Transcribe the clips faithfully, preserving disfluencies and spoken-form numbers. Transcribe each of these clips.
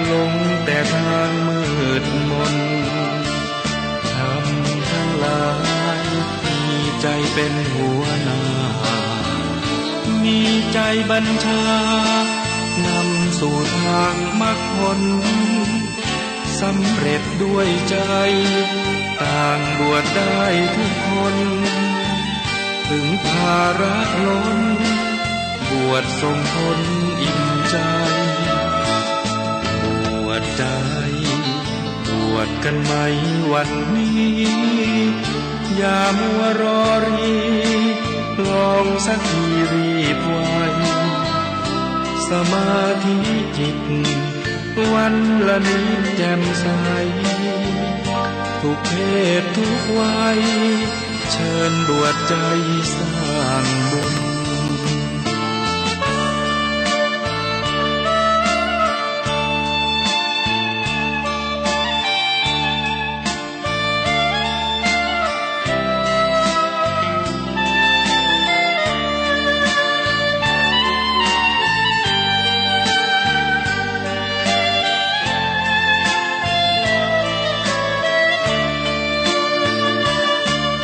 หลงแต่ทางมืดมน ธรรมทั้งหลายมีใจเป็นหัวหน้า มีใจบัญชา นำสู่ทางมรรคผล สำเร็จด้วยใจ ต่างบวชได้ทุกคน ถึงภาระล้น บวชส่งผลอิ่มใจ บวชใจ บวชกันไหมวันนี้ อย่ามัวรอรี ลองสักทีรีบไว สมาธิจิต วันละนิดแจ่มใส ทุกเพศทุกวัย เชิญบวชใจสร้างบุญ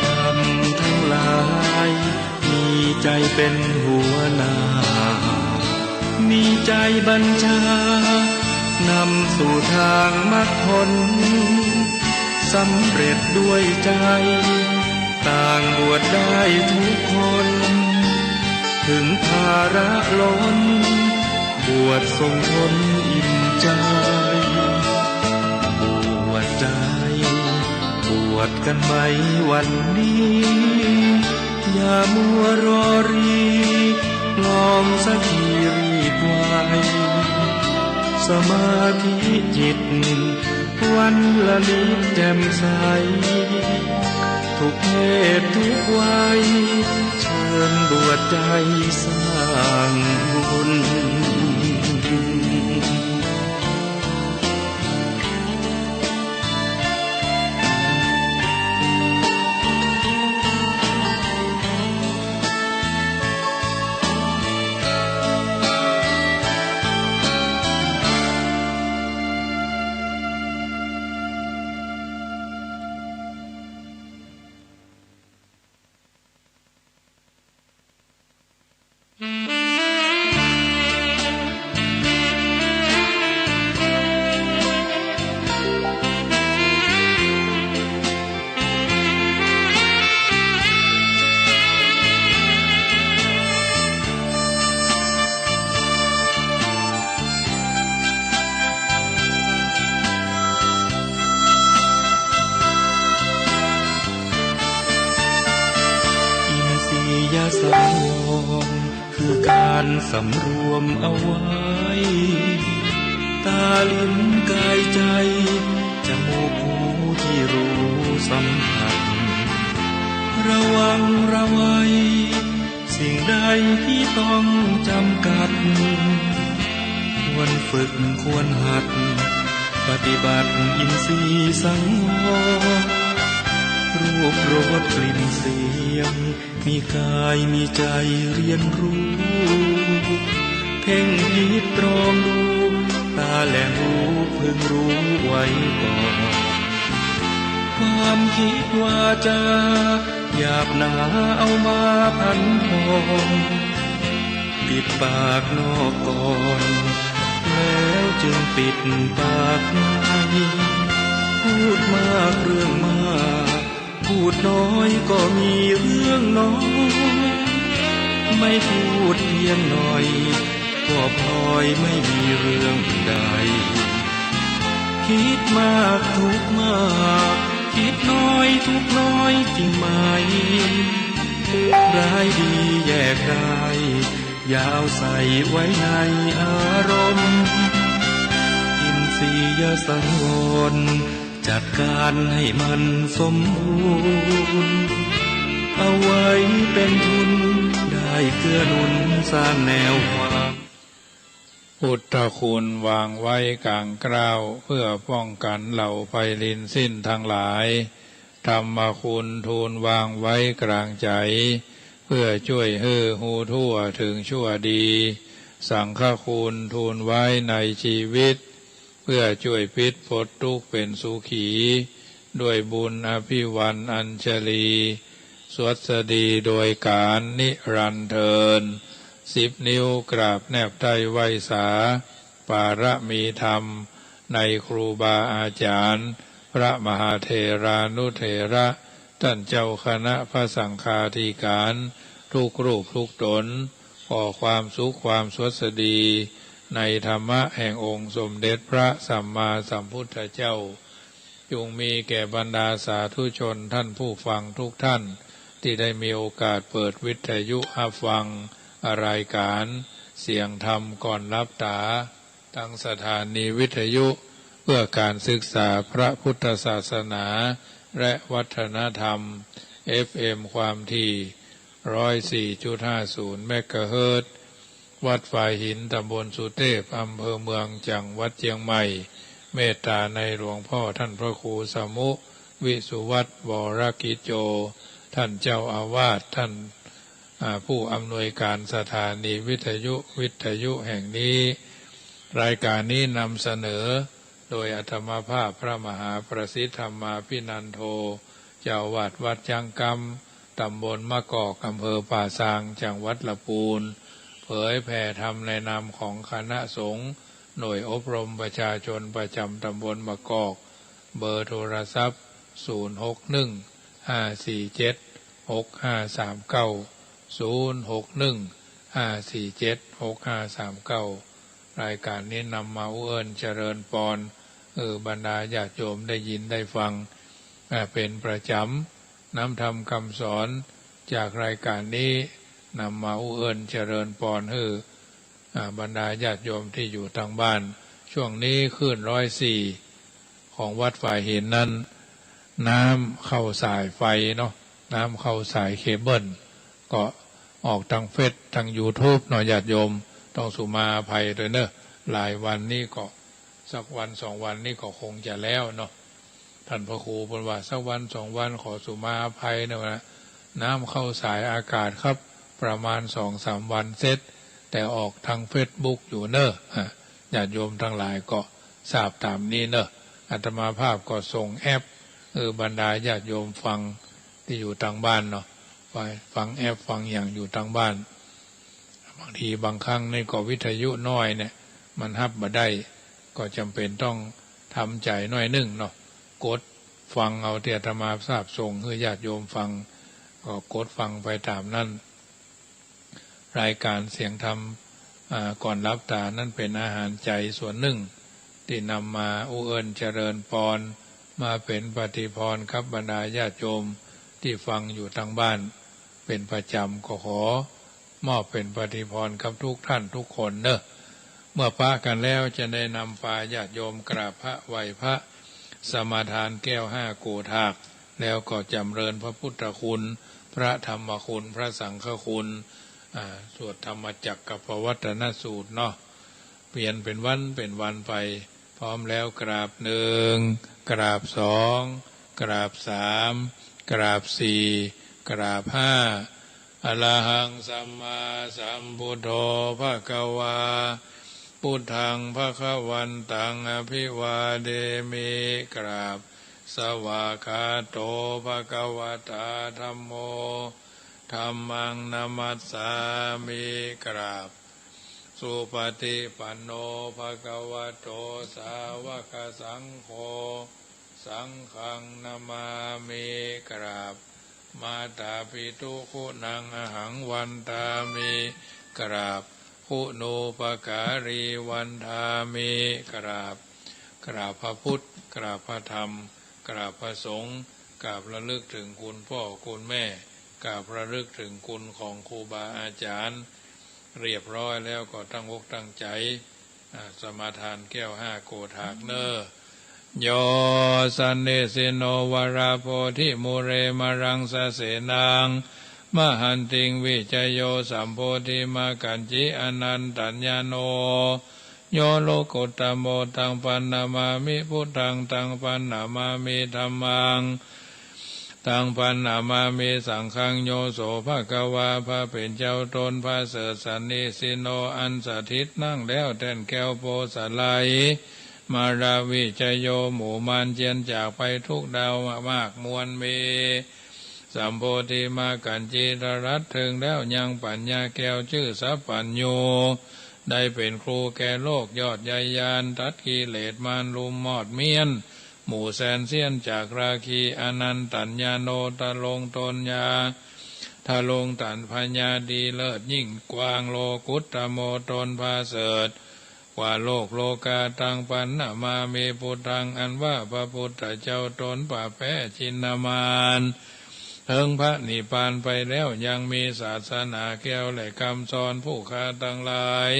ธรรมทั้งหลาย มีใจเป็นหัวหน้า มีใจบัญชา นำสู่ทางมรรคผล สำเร็จด้วยใจ ต่างบวชได้ทุกคน ถึงภาระล้น บวชส่งผลอิ่มใจ บวชใจ บวชกันไหมวันนี้ อย่ามัวรอรี ลองสักทีรีบไว สมาธิจิต วันละนิดแจ่มใส ทุกเพศทุกวัย เชิญบวชใจสร้างบุญ อินทรียสังวร คือการสำรวมเอาไว้ ตาลิ้นกายใจ จมูกหูที่รู้สัมผัส ระวังระวัย สิ่งใดที่ต้องจำกัด ควรฝึกควรหัด ปฏิบัติอินทรีย์สังวร รูปรสกลิ่นเสียง มีกายมีใจเรียนรู้ เพ่งพิจตรองดู ตาแลหูพึงรู้ไว้ก่อน ความคิดวาจา หยาบหนาเอามาผันผ่อน ปิดปากนอกก่อน แล้วจึงปิดปากใน พูดมากเรื่องมาก พูดน้อยก็มีเรื่องน้อย ไม่พูดเพียงหน่อย ก็พลอยไม่มีเรื่องใด คิดมากทุกข์มาก คิดน้อยทุกข์น้อยจริงไหม ร้ายดีแยกได้ อย่าเอาใส่ไว้ในอารมณ์ อินทรียสังวร จัดการให้มันสมบูรณ์ เอาไว้เป็นทุน ได้เกื้อหนุนสร้างแนวความ พุทธคุณวางไว้กลางเกล้า เพื่อป้องกันเหล่าภัยรินสิ้นทั้งหลาย ธรรมคุณทูลวางไว้กลางใจ๋ เพื่อจ้วยหื้อฮู้ทั่วถึงชั่วดี สังฆคุณทูลไว้ในจีวิต เปื้อจ้วยปิดป๊นตุ๊กข์เป๋นสุขี ด้วยบุญอภิวรรณอัญชลี สวัสดีโดยก๋านนิรันดร์เทอญ สิบนิ้วกราบแนบไท้ไหว้สา ปารมีธรรมในครูบาอาจ๋ารย์ พระมหาเถรานุเถระ ต้านเจ้าคณะพระสังฆาธิก๋าน ทุกรูปทุกต๋น ขอความสุขความสวัสดี ในธรรมะแห่งองค์สมเด็จพระสัมมาสัมพุทธเจ้า จงมีแก่บรรดาสาธุชนต้านผู้ฟังทุกต้าน ตี้ได้มีโอกาสเปิดวิทยุฮับฟังรายก๋านเสียงธรรมก่อนหลับต๋า ตางสถานีวิทยุเปื้อก๋านศึกษาพระพุทธศาสนาและวัฒนธรรม เอฟเอ็ม ความถี่ ร้อยสี่จุดห้าศูนย์ เมกะเฮิรตซ์ วัดฝายหิน ต๋ำบลสุเตพ อำเภอเมือง จังหวัดเจียงใหม่ เมตต๋าในหลวงพ่อต้านพระครูสมุ วิสุวัฒน์ วรกิจโจ ต้านเจ้าอาวาส ต้าน อ่า ผู้อำนวยก๋านสถานีวิทยุ วิทยุแห่งนี้ รายก๋านนี้นำเสนอโดยอาตมาภาพพระมหาประสิทธิ์ธรรมาภินันโท เจ้าอาวาสวัดจ๊างกำ ต๋ำบลมะกอก อำเภอป่าซาง จังหวัดละปูน เผยแผ่ธรรมในนามของคณะสงฆ์ หน่วยอบรมประชาชนประจ๋ำต๋ำบลมะกอก เบอร์โทรศัพท์ ศูนย์หกหนึ่ง ห้าสี่เจ็ด หกห้าสามเก้า ศูนย์หกหนึ่ง ห้าสี่เจ็ด หกห้าสามเก้า รายก๋านนี้นำมาอู้เอิ้นเจริญปอน หื้อบรรดาญาติโยมได้ยินได้ฟัง อ่า เป๋นประจ๋ำ นำธรรมกำสอนจากรายก๋านนี้ นำมาอู้เอิ้นเจริญปอน หื้อ อ่า บรรดาญาติโยมตี้อยู่ตางบ้าน ช่วงนี้คลื่นร้อยสี่ ของวัดฝายหินนั้น น้ำเข้าสายไฟเนาะ น้ำเข้าสายเคเบิล ก็ออกตางเฟซ ตางยูทูบเนาะ ญาติโยม ต้องสุมาอภัยตวยเนาะ หลายวันนี้ก็ สักวันสองวันนี้ก็คงจะแล้วเนาะ ต้านพระครูเปิ้นว่าสักวันสองวันขอสุมาอภัยเนาะ ว่าน้ำเข้าสายอากาศครับ ประมาณสองสามวันเสร็จ แต่ออกตางเฟซบุ๊กอยู่เนาะ อ่ะ ญาติโยมตังหลายก็ทราบต๋ามนี้เนาะ อาตมาภาพก็ส่งแอป หื้อบรรดาญาติโยมฟังตี้อยู่ตางบ้านเนาะ ฟัง ฟังแอปฟังหยังอยู่ตางบ้าน บางทีบางครั้งนี่ก็วิทยุน้อยเนี่ย มันฮับบ่ได้ ก็จ๋ำเป๋นต้องทำใจ๋หน้อยนึ่งเนาะ กดฟังเอาตี้อาตมาภาพส่งหื้อญาติโยมฟัง ก็กดฟังไปต๋ามนั้น รายก๋านเสียงธรรม อ่า ก่อนหลับต๋านั้นเป๋นอาหารใจ๋ส่วนนึ่ง ตี้นำมาอู้เอิ้นเจริญปอน มาเป๋นปฏิพรกับบรรดาญาติโยมตี้ฟังอยู่ตางบ้านเป๋นประจ๋ำ ก็ขอมอบเป๋นปฏิพรกับทุกต้านทุกคนเนาะ เมื่อปะกั๋นแล้วจะได้นำปาญาติโยมกราบพระไหว้พระ สมาทานแก้วห้าโกฏาก แล้วก็จ๋ำเริญพระพุทธคุณ พระธรรมคุณ พระสังฆคุณ อ่า สวดธรรมจักรกัปปวัตตนสูตรเนาะ เปลี่ยนเป๋นวันเป๋นวันไป พร้อมแล้วกราบหนึ่ง กราบสอง กราบสาม กราบสี่ กราบห้า อะระหังสัมมาสัมพุทโธ ภะคะวา พุทธัง ภะคะวันตัง อะภิวาเทมิ กราบ สวากขาโต ภะคะวะตา ธัมโม ธัมมัง นะมัสสามิ กราบ สุปฏิปันโน ภะคะวะโต สาวกสังโฆ สังฆัง นะมามิ กราบ มาตาปิตุ กุณัง อะหัง วันทามิ กราบ กุณูปการี วันทามิ กราบ กราบพระพุทธ กราบพระธรรม กราบพระสงฆ์ กราบระลึกถึงคุณพ่อคุณแม่ กราบระลึกถึงคุณของครูบาอาจ๋ารย์ เรียบร้อยแล้วก็ตั้งอกตั้งใจ๋ อ่า สมาทานแก้วห้าโกฏากเน่อ โย สันนิสินโน วะระโพธิมูเล มะรังสะเสนัง มะหันติง วิจโย สัมโพธิมักขัญญิ อะนันตัญญาโณ โย โลกุตตะโม ตัง ปัณณมามิ พุทธัง ตัง ปัณณมามิ ธัมมัง ตัง ปัณณมามิ สังฆัง โย โส ภะคะวา พระผู้เป๋นเจ้าตนประเสริฐ สันนิสินโน อันสถิตนั่งแล้วแต้นแคล้วโปร่งไส มาราวิจโย หมู่มารเจียนจากไปทุกดาวมากมวลมี สัมโพธิมากกัญจีทรัตน์เถิงแล้วยังปัญญาแก้วจื้อสัพพัญญู ได้เป๋นครูแก่โลกยอดใยญาณ ตัดกิเลสมารลุมมอดเมี้ยน หมู่แสนเสี้ยนจากราคี อนันตัญญาโน ทรงตนญา ทรงตรัสปัญญาดีเลิศยิ่งกว้าง โลกุตตโม ตนประเสริฐกว่าโลก โลกาตัง ปัณณมามิ พุทธัง อันว่าพระพุทธเจ้าตนปะแป๊ชินมาน เถิงพระนิพพานไปแล้ว ยังมีศาสนาแก้วและกำสอน ผู้ข้าตังหลาย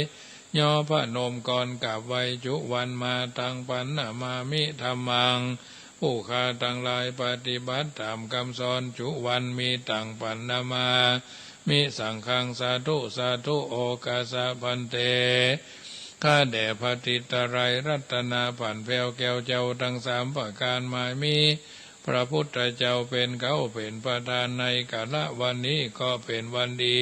ย่อพนมกรกราบไหว้จุวัน มาตัง ปัณณมามิ ธัมมัง ผู้ข้าตังหลายปฏิบัติต๋ามกำสอนจุวัน มีตัง ปัณณมามิ สังฆัง สาธุ สาธุ โอกัสสะ ภันเต ข้าแด่พระตรีไตรรัตนปัณฑ์แผ้วแก้วเจ้าตังสามประก๋าน หมายมีพระพุทธเจ้าเป๋นเก๊าเป๋นประธาน ในกาละวันนี้ก็เป๋นวันดี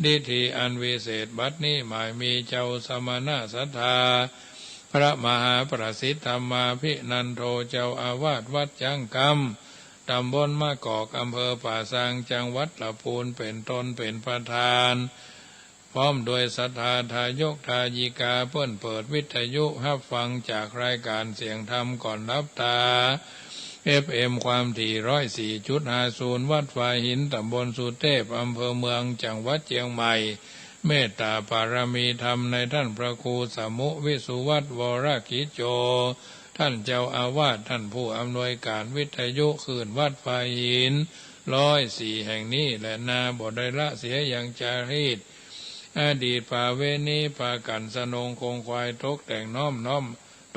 ดีถีอันวิเศษ บัดนี้หมายมีเจ้าสมณะศรัทธา พระมหาประสิทธิ์ ธรรมาภินันโท เจ้าอาวาสวัดจ๊างกำ ตำบลมะกอก อำเภอป่าซาง จังหวัดละปูน เป๋นต้นเป๋นประธาน พร้อมด้วยศรัทธาทายกทายิกา เปิ้นเปิดวิทยุฮับฟังจากรายก๋านเสียงธรรมก่อนหลับต๋า เอฟเอ็ม ความถี่ ร้อยสี่จุดห้าศูนย์ วัดฝายหิน ตำบลสุเทพ อำเภอเมือง จังหวัดเจียงใหม่ เมตต๋าปารมีธรรมในต้านพระครูสมุห์ วิสุวัฒน์ วรกิจโจ ต้านเจ้าอาวาส ต้านผู้อำนวยก๋านวิทยุคลื่นวัดฝายหิน ร้อยสี่ แห่งนี้แลนา บ่ได้ละเสียอย่างจารีต อดีตประเวณี ปากั๋นสนงคงควาย ตกแต่งน้อมน้อม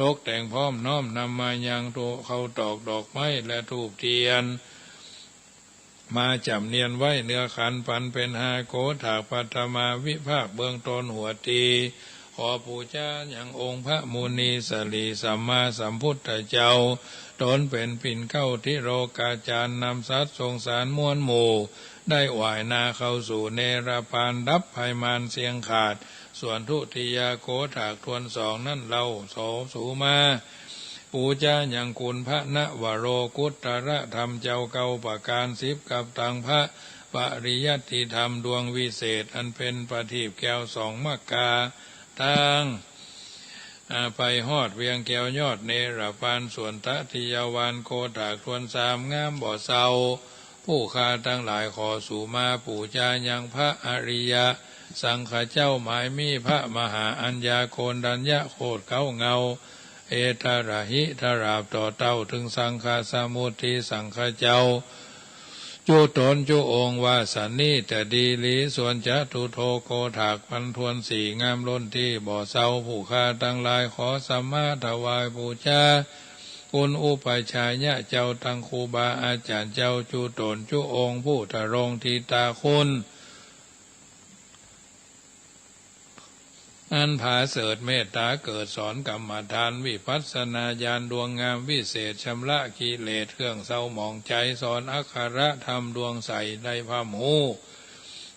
ตกแต่งพร้อมน้อมนำมายัง ธูป ข้าวตอก ดอกไม้ และธูปเตียน มาจ๋ำเนียนไว้เนื้อขัน ปันเป๋นหาโกฐาก ปัฐมาวิภาค เบื้องต้นหัวตี ขอปู๋จายังองค์พระมุนีสรีสัมมาสัมพุทธเจ้า ตนเป๋นปิ่นเกล้าติโลกาจารย์ นำสัตว์สงสารมวลหมู่ ได้หว่ายนาเข้าสู่เนรปาน ดับภัยมารเสี้ยงขาด ส่วนทุติยโกฐากถ้วนสองนั้นเล่า ขอสูมา ปู๋จายังคุณพระนวโรกุตตรธรรมเจ้าเก้าประก๋าน สิบกับตังพระปริยัติธรรมดวงวิเศษ อันเป๋นประทีปแก้วส่องมักกา ตาง อ่า ไปฮอดเวียงแก้วยอดเนรปาน ส่วนตติยวานโกฐากถ้วนสามงามบ่เซา ผู้ข้าตังหลายขอสูมา ปู๋จายังพระอริยสังฆเจ้า หมายมีพระมหาอัญญาโกณฑัญญโคตรเก๊าเงา เอตระหิ ตราบต่อเต้าเถิงสังฆสมุทธิสังฆเจ้า จุ๊ต๋นจุ๊องค์ ว่าสันนี้จะดีหลี ส่วนจตุโทโกฐากปันถ้วนสี่งามล้นตี้บ่เซา ผู้ข้าตังหลายขอสัมมาถวายปู๋จา คุณอุปัชฌายะเจ้าตังครูบาอาจารย์เจ้า จุ๊ต๋นจุ๊องค์ ผู้ทรงทิตาคุณ อันผาเสริฐ เมตต๋าเกิดสอนกรรมฐาน วิปัสสนาญาณดวงงามวิเศษ ชำระกิเลสเครื่องเศร้าหมองใจ๋ สอนอักขระธรรมดวงใส ได้พร่ำฮู้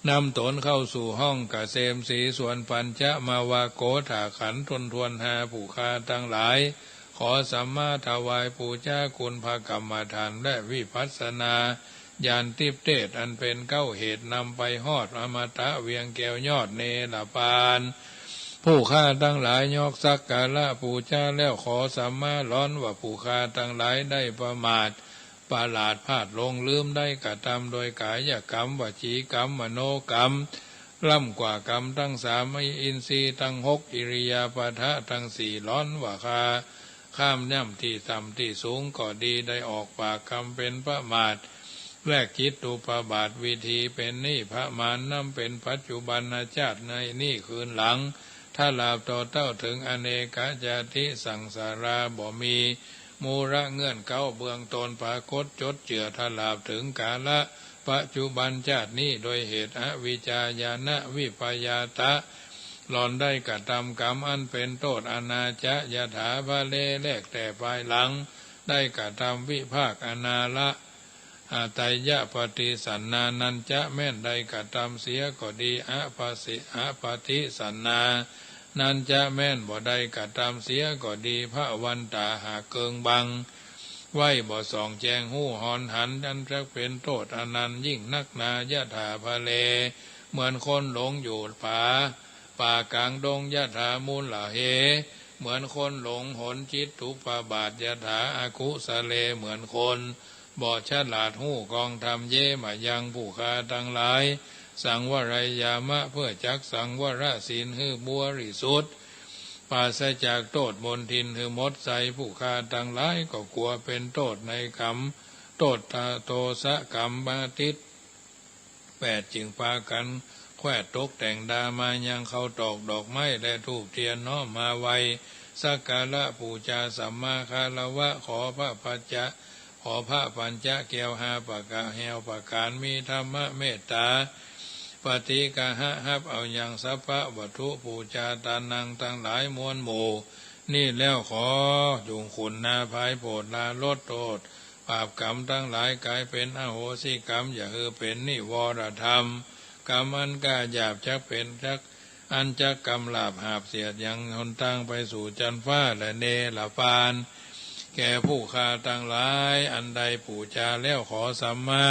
นำต๋นเข้าสู่ห้องเกษมศรี ส่วนปัญจมวโกฐากขันธ์ถ้วนๆ ห้า ผู้ข้าตังหลาย ขอสัมมาถวายปู๋จาคุณพระกรรมฐาน และวิปัสสนาญาณทิพเทศ อันเป๋นเก๊าเหตุนำไปฮอดอมตะเวียงแก้วยอดเนรปาน ผู้ข้าตังหลายยกสักการะปู๋จาแล้ว ขอสัมมาหลอนว่าผู้ข้าตังหลายได้ประมาท ประหลาดพลาดหลงลืม ได้กระทำโดยกายกรรม วจีกรรม มโนกรรม ล้ำกว่ากรรมตังสาม มีอินทรีย์ตังหก อิริยาปถะตังสี่ หลอนว่าข้าข้ามย่ำตี้ต่ำตี้สูงก็ดี ได้ออกปากกำเป๋นประมาท และกิจตุปบาท วิธีเป๋นนี้ ประมาณนำเป๋นปัจจุบันจาติในนี้คืนหลัง ตราบต่อเต้าเถิงอเนกจาติสังสารา บ่มีมูลเงื่อนเก๊าเบื้องต้นปรากฏจดเจื้อ ตราบเถิงกาละปัจจุบันจาตินี้ โดยเหตุอวิชชาญาณวิปยาทะ หล่อนได้กระทำกรรมอันเป๋นโต้ษ อนาจะยถา พะเลแลกแต่ภายหลัง ได้กระทำวิภาคอนาละ อาตัยยปฏิสันนา นั้นจะแม่นได้กระทำเสียก็ดี อปสิ อปฏิสันนา นั้นจะแม้นบ่ได้กระตำเสียก็ดี ภวันตาหากเกิงบังไว้บ่ส่องแจ้งฮู้ฮอนหัน อันจักเป๋นโต้ษอันนั้นยิ่งนักหนา ยถาพะเล เหมือนคนหลงอยู่ผาป่ากลางดง ยถามูลเหเห เหมือนคนหลงหน จิตตุปบาท ยถาอากุสะเล เหมือนคนบ่ฉลาดฮู้กองธรรม เยมะยัง ผู้ข้าตังหลาย สังวะเรยามะ เพื่อจักสังวรศีลหื้อบริสุทธิ์ ปราศจากโต้ษมลทินหื้อหมดใส ผู้ข้าตังหลายก็กั๋วเป๋นโต้ษในก๋รรม โต้ษโทสะก๋รรมมาติด แปด จึงปากั๋นแควดตกแต่งดามายัง เคราตอกดอกไม้และธูปเตียน น้อมมาไหว้สักการะปู๋จา สัมมาคารวะ ขอพระปัจจะ ขอพระปัญจะแก้วห้าประก๋าน แห้วประก๋าน มีธรรมเมตตา ปฏิกหะ ฮับเอายังสัพพะวัตถุปู๋จา ตานังตังหลายมวลหมู่ นี้แล้ว ขอจุ่งขุณาภายโผดลาลดโต้ษ บาปก๋รรมตังหลายก๋ายเป๋นอโหสิก๋รรม อย่าหื้อเป๋นนิวรธรรม ก๋รรมอันก้าหยาบ จักเป๋นจัก อันจักกำราบหาบเสียดยังหนตางไปสู่จั๊นฟ้าและเนรปาน แก่ผู้ข้าตังหลาย อันได้ปู๋จาแล้ว ขอสัมมา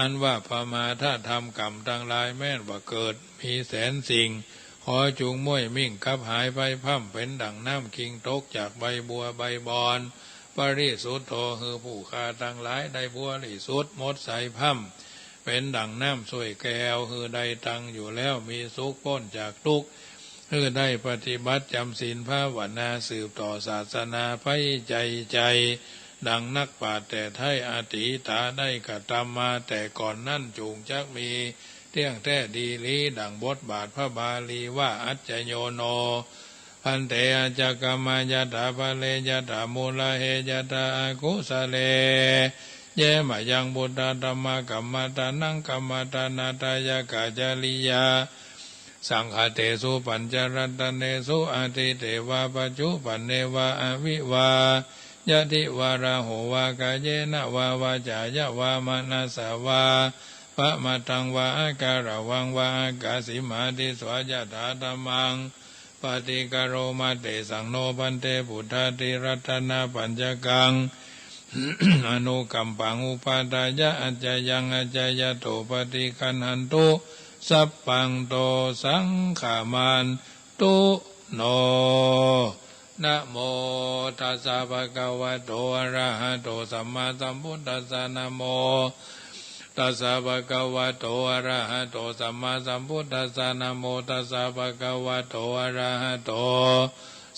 อันว่าปมาทธรรมก๋รรมตังหลาย แม้นว่าเกิดมีแสนสิ่ง ขอจุ่งม้วยมิ่งกับหายไปพร่ำ เป๋นดั่งน้ำกิ่งตกจากใบบัวใบบอน ปริสุทโธ หื้อผู้ข้าตังหลายได้บริสุทธิ์หมดใสพร่ำ เป๋นดั่งน้ำส้วยแก้ว หื้อได้ตังอยู่แล้วมีสุขป๊นจากตุ๊กข์ หื้อได้ปฏิบัติจ๋ำศีลภาวนา สืบต่อศาสนาไปใจ๋ใจ๋ ดั่งนักปราชญ์แต่ไท้อตีตาได้กระตำมาแต่ก่อนนั้น จุ่งจักมีเตี้ยงแต๊ดีหลี ดั่งบทบาทพระบาลีว่า อัจจโยโน ภันเต อัจจกัมมา ยถาพะเล ยถามูลเห ยถาอากุสะเล เยมะยัง พุทธะธัมมะกัมมัตตานัง กัมมัตตานาทายะกะจริยา สังฆะเตสุปัญจรัตเนสุ อตีเตวะปัจจุปันเนวะ อวิวา ยะทิวะระโหวะ กาเยนะวะ วาจายะวะ มะนะสสะวะ ปะมะทังวะ อะกะระวังวะ อะกะสิมาติสวะ ยถาธัมมัง ปะติกะโรมะ เตสังโน ภันเต พุทธาทิรัตนะปัญจกัง อนุกัมปัง อุปาทายะ อัจจยัง อัจจยะโต ปะติกัณหันตุ สัพพัง โต สังขะมันตุ โน นะโมตัสสะ ภะคะวะโต อะระหะโต สัมมาสัมพุทธัสสะ นะโมตัสสะ ภะคะวะโต อะระหะโต สัมมาสัมพุทธัสสะ นะโมตัสสะ ภะคะวะโต อะระหะโต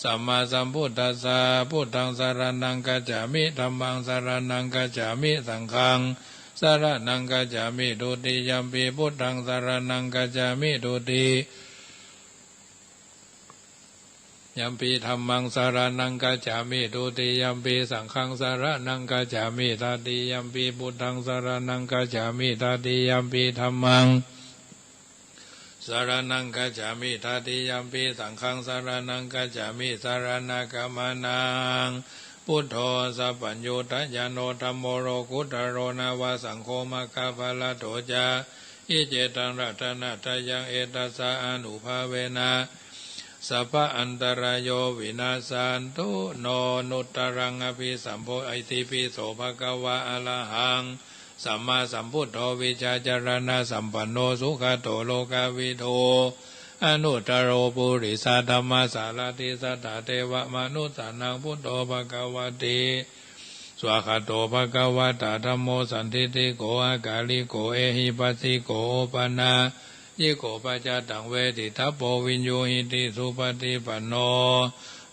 สัมมาสัมพุทธัสสะ พุทธังสะระณังกัจฉามิ ธัมมังสะระณังกัจฉามิ สังฆังสะระณังกัจฉามิ ทุติยัมปิพุทธังสะระณังกัจฉามิ ทุติ ยัมปิธัมมังสะระณังกัจฉามิ ทุติยัมปิสังฆังสะระณังกัจฉามิ ตติยัมปิพุทธังสะระณังกัจฉามิ ตติยัมปิธัมมังสะระณังกัจฉามิ ตติยัมปิสังฆังสะระณังกัจฉามิ สะระณะกะมะนะ พุทโธ สัพพัญญูตะญาโณ ธัมโม โลกุตตะโร นะวะสังโฆ มะคะผะละโต จะหิเจตัง รัตนะตะยัง เอตัสสะ อานุภาเวนะ สัพพะอันตะราโย วินาสสันตุ โน นุตตะรัง อะภิสัมโพ อิติปิโส ภะคะวะ อะระหัง สัมมาสัมพุทโธ วิชชาจะระณะสัมปันโน สุขะโต โลกะวิทู อนุตตะโร ปุริสะธัมมะสะระถี สัตถะเทวะมะนุสสานัง พุทโธ ภะคะวะติ สวาคาโต ภะคะวะตะ ธัมโม สันทิฏฐิโก อะกาลิโก เอหิปัสสิโก โอปะนะยิโก ปัจจะตัง เวทิตถะโพ วินยูหิติ สุปะฏิปันโน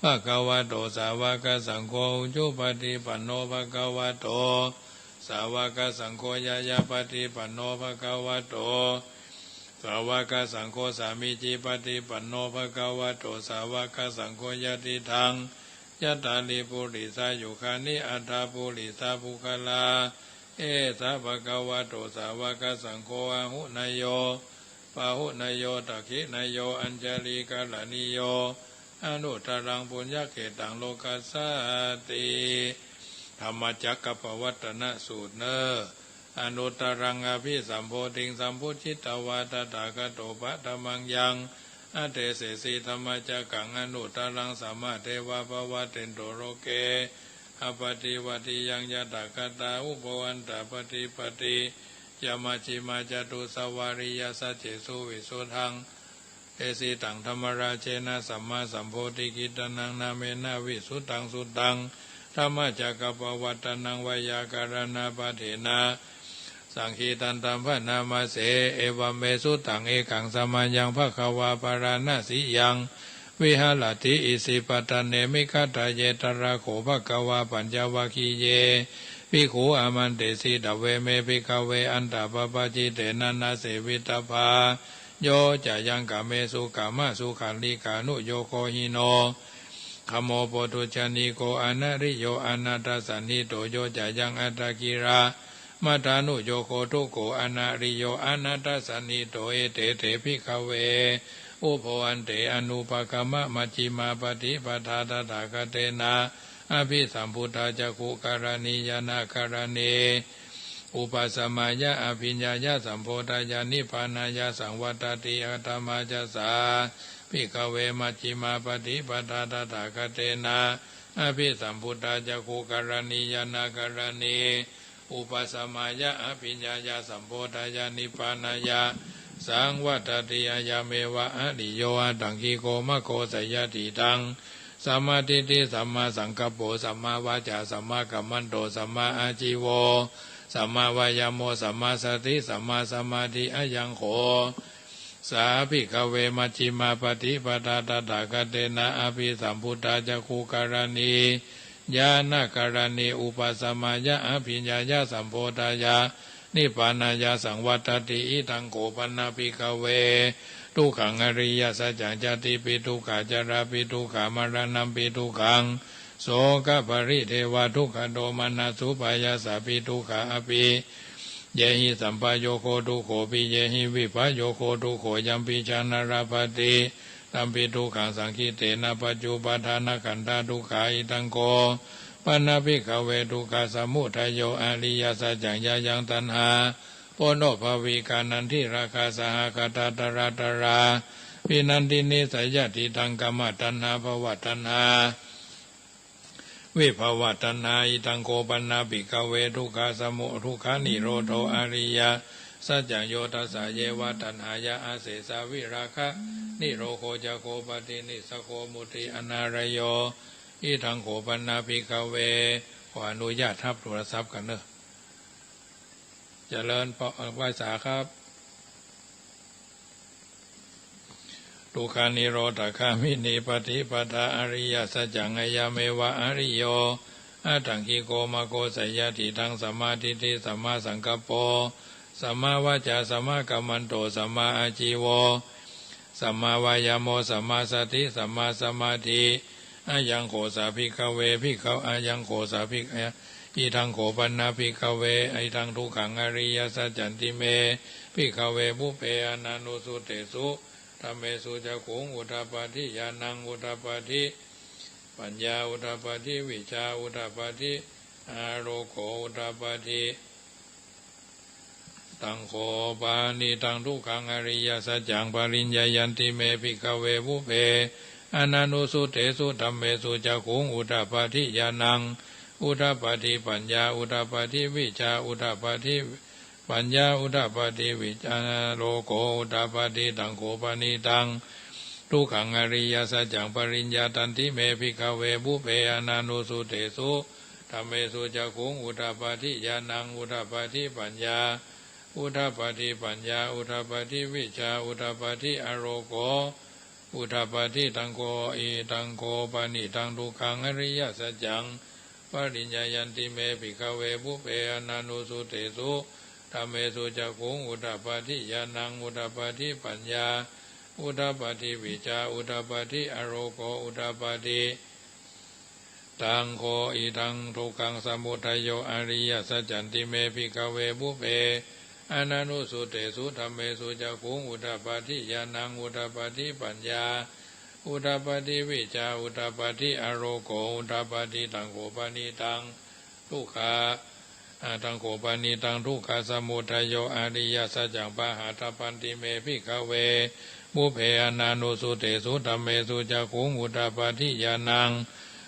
ภะคะวะโต สาวะกะสังโฆ อุจุปะฏิปันโน ภะคะวะโต สาวะกะสังโฆ ญาญาปะฏิปันโน ภะคะวะโต สาวะกะสังโฆ สามีจิปะฏิปันโน ภะคะวะโต สาวะกะสังโฆ ยะติทัง ยัตถา ริปุริสายุคานิ อัฏฐะ ปุริสะปุคคะลา เอสะ ภะคะวะโต สาวะกะสังโฆ อาหุเนยโย ปาหุเนยโย ทักขิเนยโย อัญชะลีกะระณีโย อนุตตะรัง ปุญญะเขตัง โลกัสสะติ ธัมมจักกัปปะวัตตนสูตรเน่อ อนุตตะรัง อะภิสัมโพธิง สัมพุทธิตตะวา ตถาคะโต ปะทะมังยัง Adesesi dhammacakkaṃ anuttaraṃ, sammā devā pavattento loke, appaṭivattiyaṃ yathāgatā, ubho antā paṭipattiyā majjhimā catusavariyā saccesu visuddhaṃ desitaṃ dhammarājena sammāsambodhikittanaṃ nāmena visuddhaṃ suttaṃ dhammacakkappavattānaṃ veyyākaraṇapaddena saṅgītantaṃ bhaṇāma se. Evaṃ me sutaṃ. Ekaṃ samayaṃ bhagavā bārāṇasiyaṃ viharati isipatane migadāye. Tatra kho bhagavā pañcavaggiye bhikkhū āmantesi: Dveme, bhikkhave, antā pabbajitena na sevitabbā. Yo cāyaṃ kāmesu kāmasukhallikānuyogo hīno gammo pothujjaniko anariyo anatthasañhito, yo cāyaṃ attakilamathānuyogo dukkho anariyo anatthasañhito. Ete te, bhikkhave, ubho ante anupagamma majjhimā paṭipadā tathāgatena abhisambuddhā cakkhukaraṇī ñāṇakaraṇī upasamāya abhiññāya sambodhāya nibbānāya saṃvattati. Katamā ca sā, bhikkhave, majjhimā paṭipadā tathāgatena abhisambuddhā cakkhukaraṇī ñāṇakaraṇī upasamāya abhiññāya sambodhāya nibbānāya saṃvattati? Ayameva ariyo aṭṭhaṅgiko maggo, seyyathīdaṃ: sammādiṭṭhi sammāsaṅkappo sammāvācā sammākammanto sammāājīvo sammāvāyāmo sammāsati sammāsamādhi. Ayaṃ kho sā, bhikkhave, majjhimā paṭipadā tathāgatena abhisambuddhā cakkhukaraṇī ñāṇakaraṇī upasamāya abhiññāya sambodhāya nibbānāya saṃvattati. Idaṃ kho pana, bhikkhave, dukkhaṃ ariyasaccaṃ: jātipi dukkhā jarāpi dukkhā maraṇampi dukkhaṃ sokaparidevadukkhadomanassupāyāsāpi dukkhā appiyehi sampayogo dukkho piyehi vippayogo dukkho yampicchaṃ na labhati tampi dukkhaṃ saṅkhittena pañcupādānakkhandhā dukkhā. Idaṃ kho pana, bhikkhave, dukkhasamudayo ariyasaccaṃ: yāyaṃ taṇhā ponobbhavikā nandirāgasahagatā tatratatrābhinandinī seyyathīdaṃ: kāmataṇhā bhavataṇhā vibhavataṇhā. Idaṃ kho pana, bhikkhave, dukkhasamu dukkhanirodho ariyasaccaṃ: yo tassāyeva taṇhāya asesavirāganirodho cāgo paṭinissaggo mutti anālayo. Idaṃ kho pana, bhikkhave. ขออนุญาตฮับโทรศัพท์ก่อนเนอะ เจริญพร ไหว้สาครับ dukkhanirodhagāminī paṭipadā ariyasaccaṃ: ayameva ariyo aṭṭhaṅgiko maggo, seyyathīdaṃ: sammādiṭṭhi sammāsaṅkappo sammāvācā sammākammanto sammāājīvo sammāvāyāmo sammāsati sammāsamādhi. Ayaṃ kho sā, bhikkhave, bhikkha ayaṃ kho sā, bhik idaṃ kho pana, bhikkhave. Idaṃ dukkhaṃ ariyasaccanti me, bhikkhave, pubbe ananussutesu dhammesu cakkhuṃ udapādi ñāṇaṃ udapādi paññā udapādi vijjā udapādi āloko udapādi. Taṃ kho panidaṃ dukkhaṃ ariyasaccaṃ pariññeyyanti me, bhikkhave, pubbe ananussutesu dhammesu cakkhuṃ udapādi ñāṇaṃ udapādi paññā udapādi vijjā udapādi paññā udapādi vijjā āloko udapādi. Taṃ kho panidaṃ dukkhaṃ ariyasaccaṃ pariññātanti me, bhikkhave, pubbe ananussutesu dhammesu cakkhuṃ udapādi ñāṇaṃ udapādi paññā udapādi paññā udapādi vijjā udapādi āloko udapādi. Taṃ kho idaṃ kho panidaṃ dukkhaṃ ariyasaccaṃ pariññeyyanti me, bhikkhave, pubbe ananussutesu dhammesu cakkhuṃ udapādi ñāṇaṃ udapādi paññā udapādi vijjā udapādi āloko udapādi. Taṃ kho idaṃ dukkhasamudayo ariyasaccanti me, bhikkhave, pubbe ananussutesu dhammesu cakkhuṃ udapādi ñāṇaṃ udapādi paññā udapādi vijjā udapādi āloko udapādi. Taṃ kho panidaṃ dukkha taṃ kho panidaṃ dukkhasamudayo ariyasaccaṃ pahātabbanti me, bhikkhave, pubbe annanussuttesu dhammesu cakkhuṃ udapādi ñāṇaṃ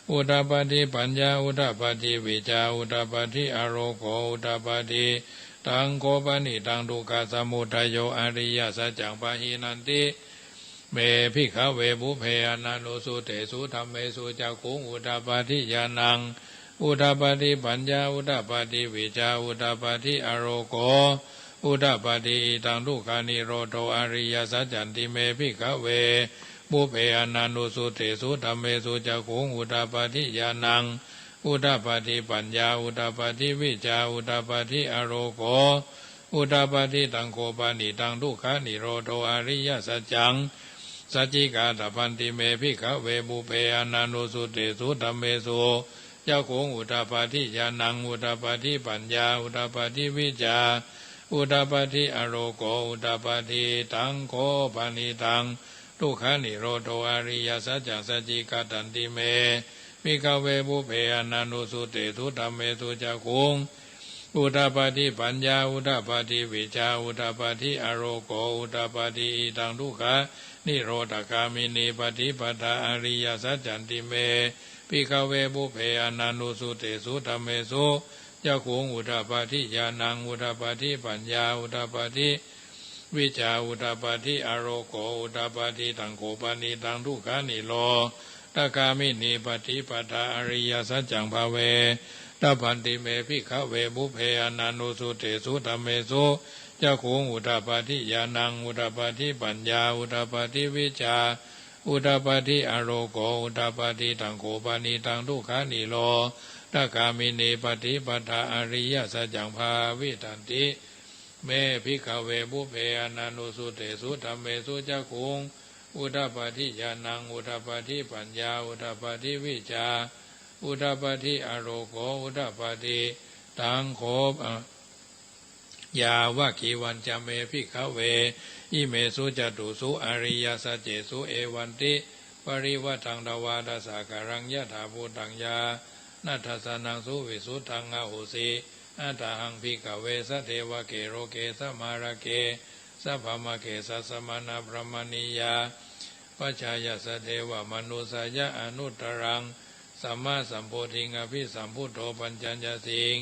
udapādi paññā udapādi vijjā udapādi āloko udapādi. Taṃ kho panidaṃ dukkhasamudayo ariyasaccaṃ pahīnanti me bhikkhave pubbe annanussuttesu dhammesu cakkhuṃ udapādi ñāṇaṃ udapādi paññā udapādi vijjā udapādi āloko udapādi. Idaṃ dukkhanirodho ariyasaccanti me bhikkhave pubbe annanussuttesu dhammesu cakkhuṃ udapādi ñāṇaṃ udapādi paññā udapādi vijjā udapādi āloko udapādi. Taṃ kho panidaṃ dukkhanirodho ariyasaccaṃ sacchikātabbanti me bhikkhave pubbe annanussuttesu dhammesu cakkhuṃ udapādi ñāṇaṃ udapādi paññā udapādi vijjā udapādi āloko udapādi. Taṃ kho panidaṃ dukkhanirodho ariyasaccaṃ sacchikatanti me bhikkhave pubbe annanussuttesu dhammesu cakkhuṃ udapādi paññā udapādi vijjā udapādi āloko udapādi. Idaṃ dukkhanirodhagāminī paṭipadā ariyasaccanti me bhikkhave pubbe annanussuttesu dhammesu cakkhuṃ udapādi ñāṇaṃ udapādi paññā udapādi vijjā udapādi āloko udapādi. Taṃ kho panidaṃ dukkhanirodhagāminī paṭipadā ariyasaccaṃ bhāvetabbanti me bhikkhave pubbe annanussuttesu dhammesu cakkhuṃ udapādi ñāṇaṃ udapādi paññā udapādi vijjā udapādi āloko udapādi. Taṃ kho panidaṃ dukkhanirodhagāminī paṭipadā ariyasaccaṃ bhāvitanti me bhikkhave pubbe annanussuttesu dhammesu cakkhuṃ udapādi ñāṇaṃ udapādi paññā udapādi vijjā udapādi āloko udapādi. Taṃ kho yāvakīvañca me bhikkhave imesu catūsu ariyasaccesu evantiparivaṭṭaṃ dvādasākāraṃ yathābhūtaṃ ñāṇadassanaṃ suvisuddhaṃ ahosi. Athāhaṃ bhikkhave sadevake loke samārake sabrahmake sassamaṇabrāhmaṇiyā pajāya sadevamanussāya anuttaraṃ sammāsambodhiṃ abhisambuddho paccaññasiṃ.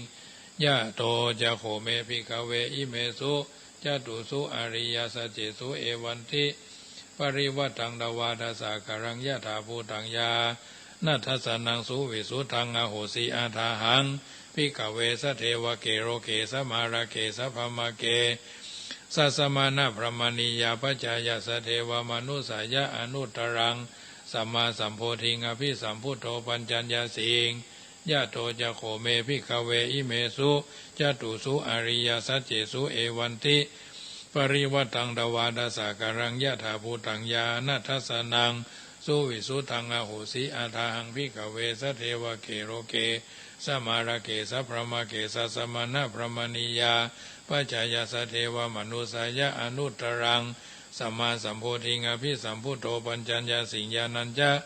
Yato ca kho me bhikkhave imesu catūsu ariyasaccesu evantiparivaṭṭaṃ dvādasākāraṃ yathābhūtaṃ ñāṇadassanaṃ suvisuddhaṃ ahosi. Athāhaṃ bhikkhave sadevake loke samārake sabrahmake sassamaṇabrāhmaṇiyā pajāya sadevamanussāya anuttaraṃ sammāsambodhiṃ abhisambuddho paccaññasiṃ. Yato ca kho me bhikkhave imesu catūsu ariyasaccesu evantiparivaṭṭaṃ dvādasākāraṃ yathābhūtaṃ ñāṇadassanaṃ suvisuddhaṃ ahosi. Athāhaṃ bhikkhave sadevake loke samārake sabrahmake sassamaṇabrāhmaṇiyā pajāya sadevamanussāya anuttaraṃ sammāsambodhiṃ abhisambuddho paccaññasiṃ. Ñāṇañca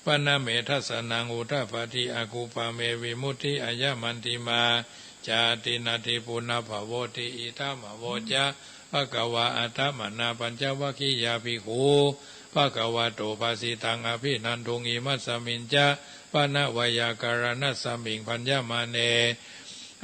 pana me dassanaṃ udapādi akuppā me vimutti ayamantimā jāti natthi punabbhavoti. Idamavoca bhagavā. Attamanā pañcavaggiyā bhikkhū bhagavato bhāsitaṃ abhinanduṃ. Imasmiñca pana veyyākaraṇasmiṃ bhaññamāne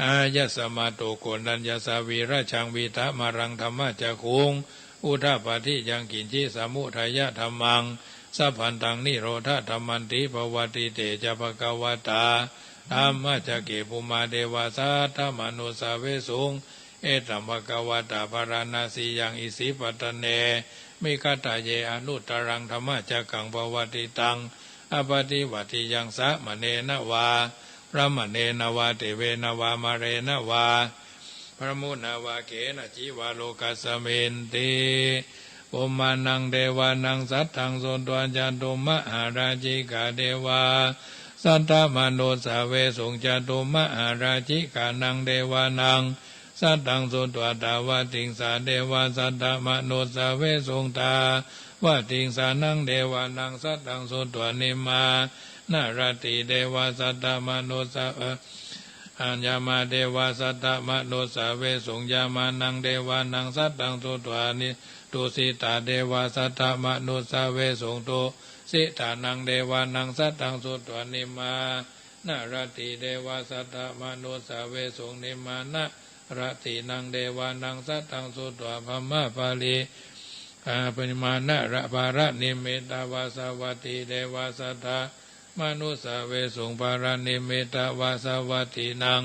āyasmato koṇḍaññassa virajaṃ vītamalaṃ dhammacakkhuṃ udapādi yaṅkiñci samudayadhammaṃ sabbantaṃ nirodhadhammanti. Pavattite ca bhagavatā dhammacakke bhummā devā saddamanussāvesuṃ. Etambhagavatā bārāṇasiyaṃ isipatane migadāye anuttaraṃ dhammacakkaṃ pavattitaṃ appaṭivattiyaṃ samaṇena vā brāhmaṇena vā devena vā mārena vā brahmunā vā kenaci vā lokasminti. Bhummānaṃ devānaṃ saddaṃ sutvā cātummahārājikā devā saddamanussāvesuṃ. Cātummahārājikānaṃ devānaṃ saddaṃ sutvā tāvatiṃsā devā saddamanussāvesuṃ. Tāvatiṃsānaṃ devānaṃ saddaṃ sutvā nimmānaratī devā saddamanussā yāmā devā saddamanussāvesuṃ. Yāmānaṃ devānaṃ saddaṃ sutvā ni Tusitā devā saddamanussāvesuṃ. Tusitānaṃ devānaṃ saddaṃ sutvā nimmānaratī devā saddamanussāvesuṃ. Nimmānaratīnaṃ devānaṃ saddaṃ sutvā brahmapāri, a, nimmānara-, paranimmitavāsavatī devā sadda manussāvesuṃ. Paranimmitavāsavatīnaṃ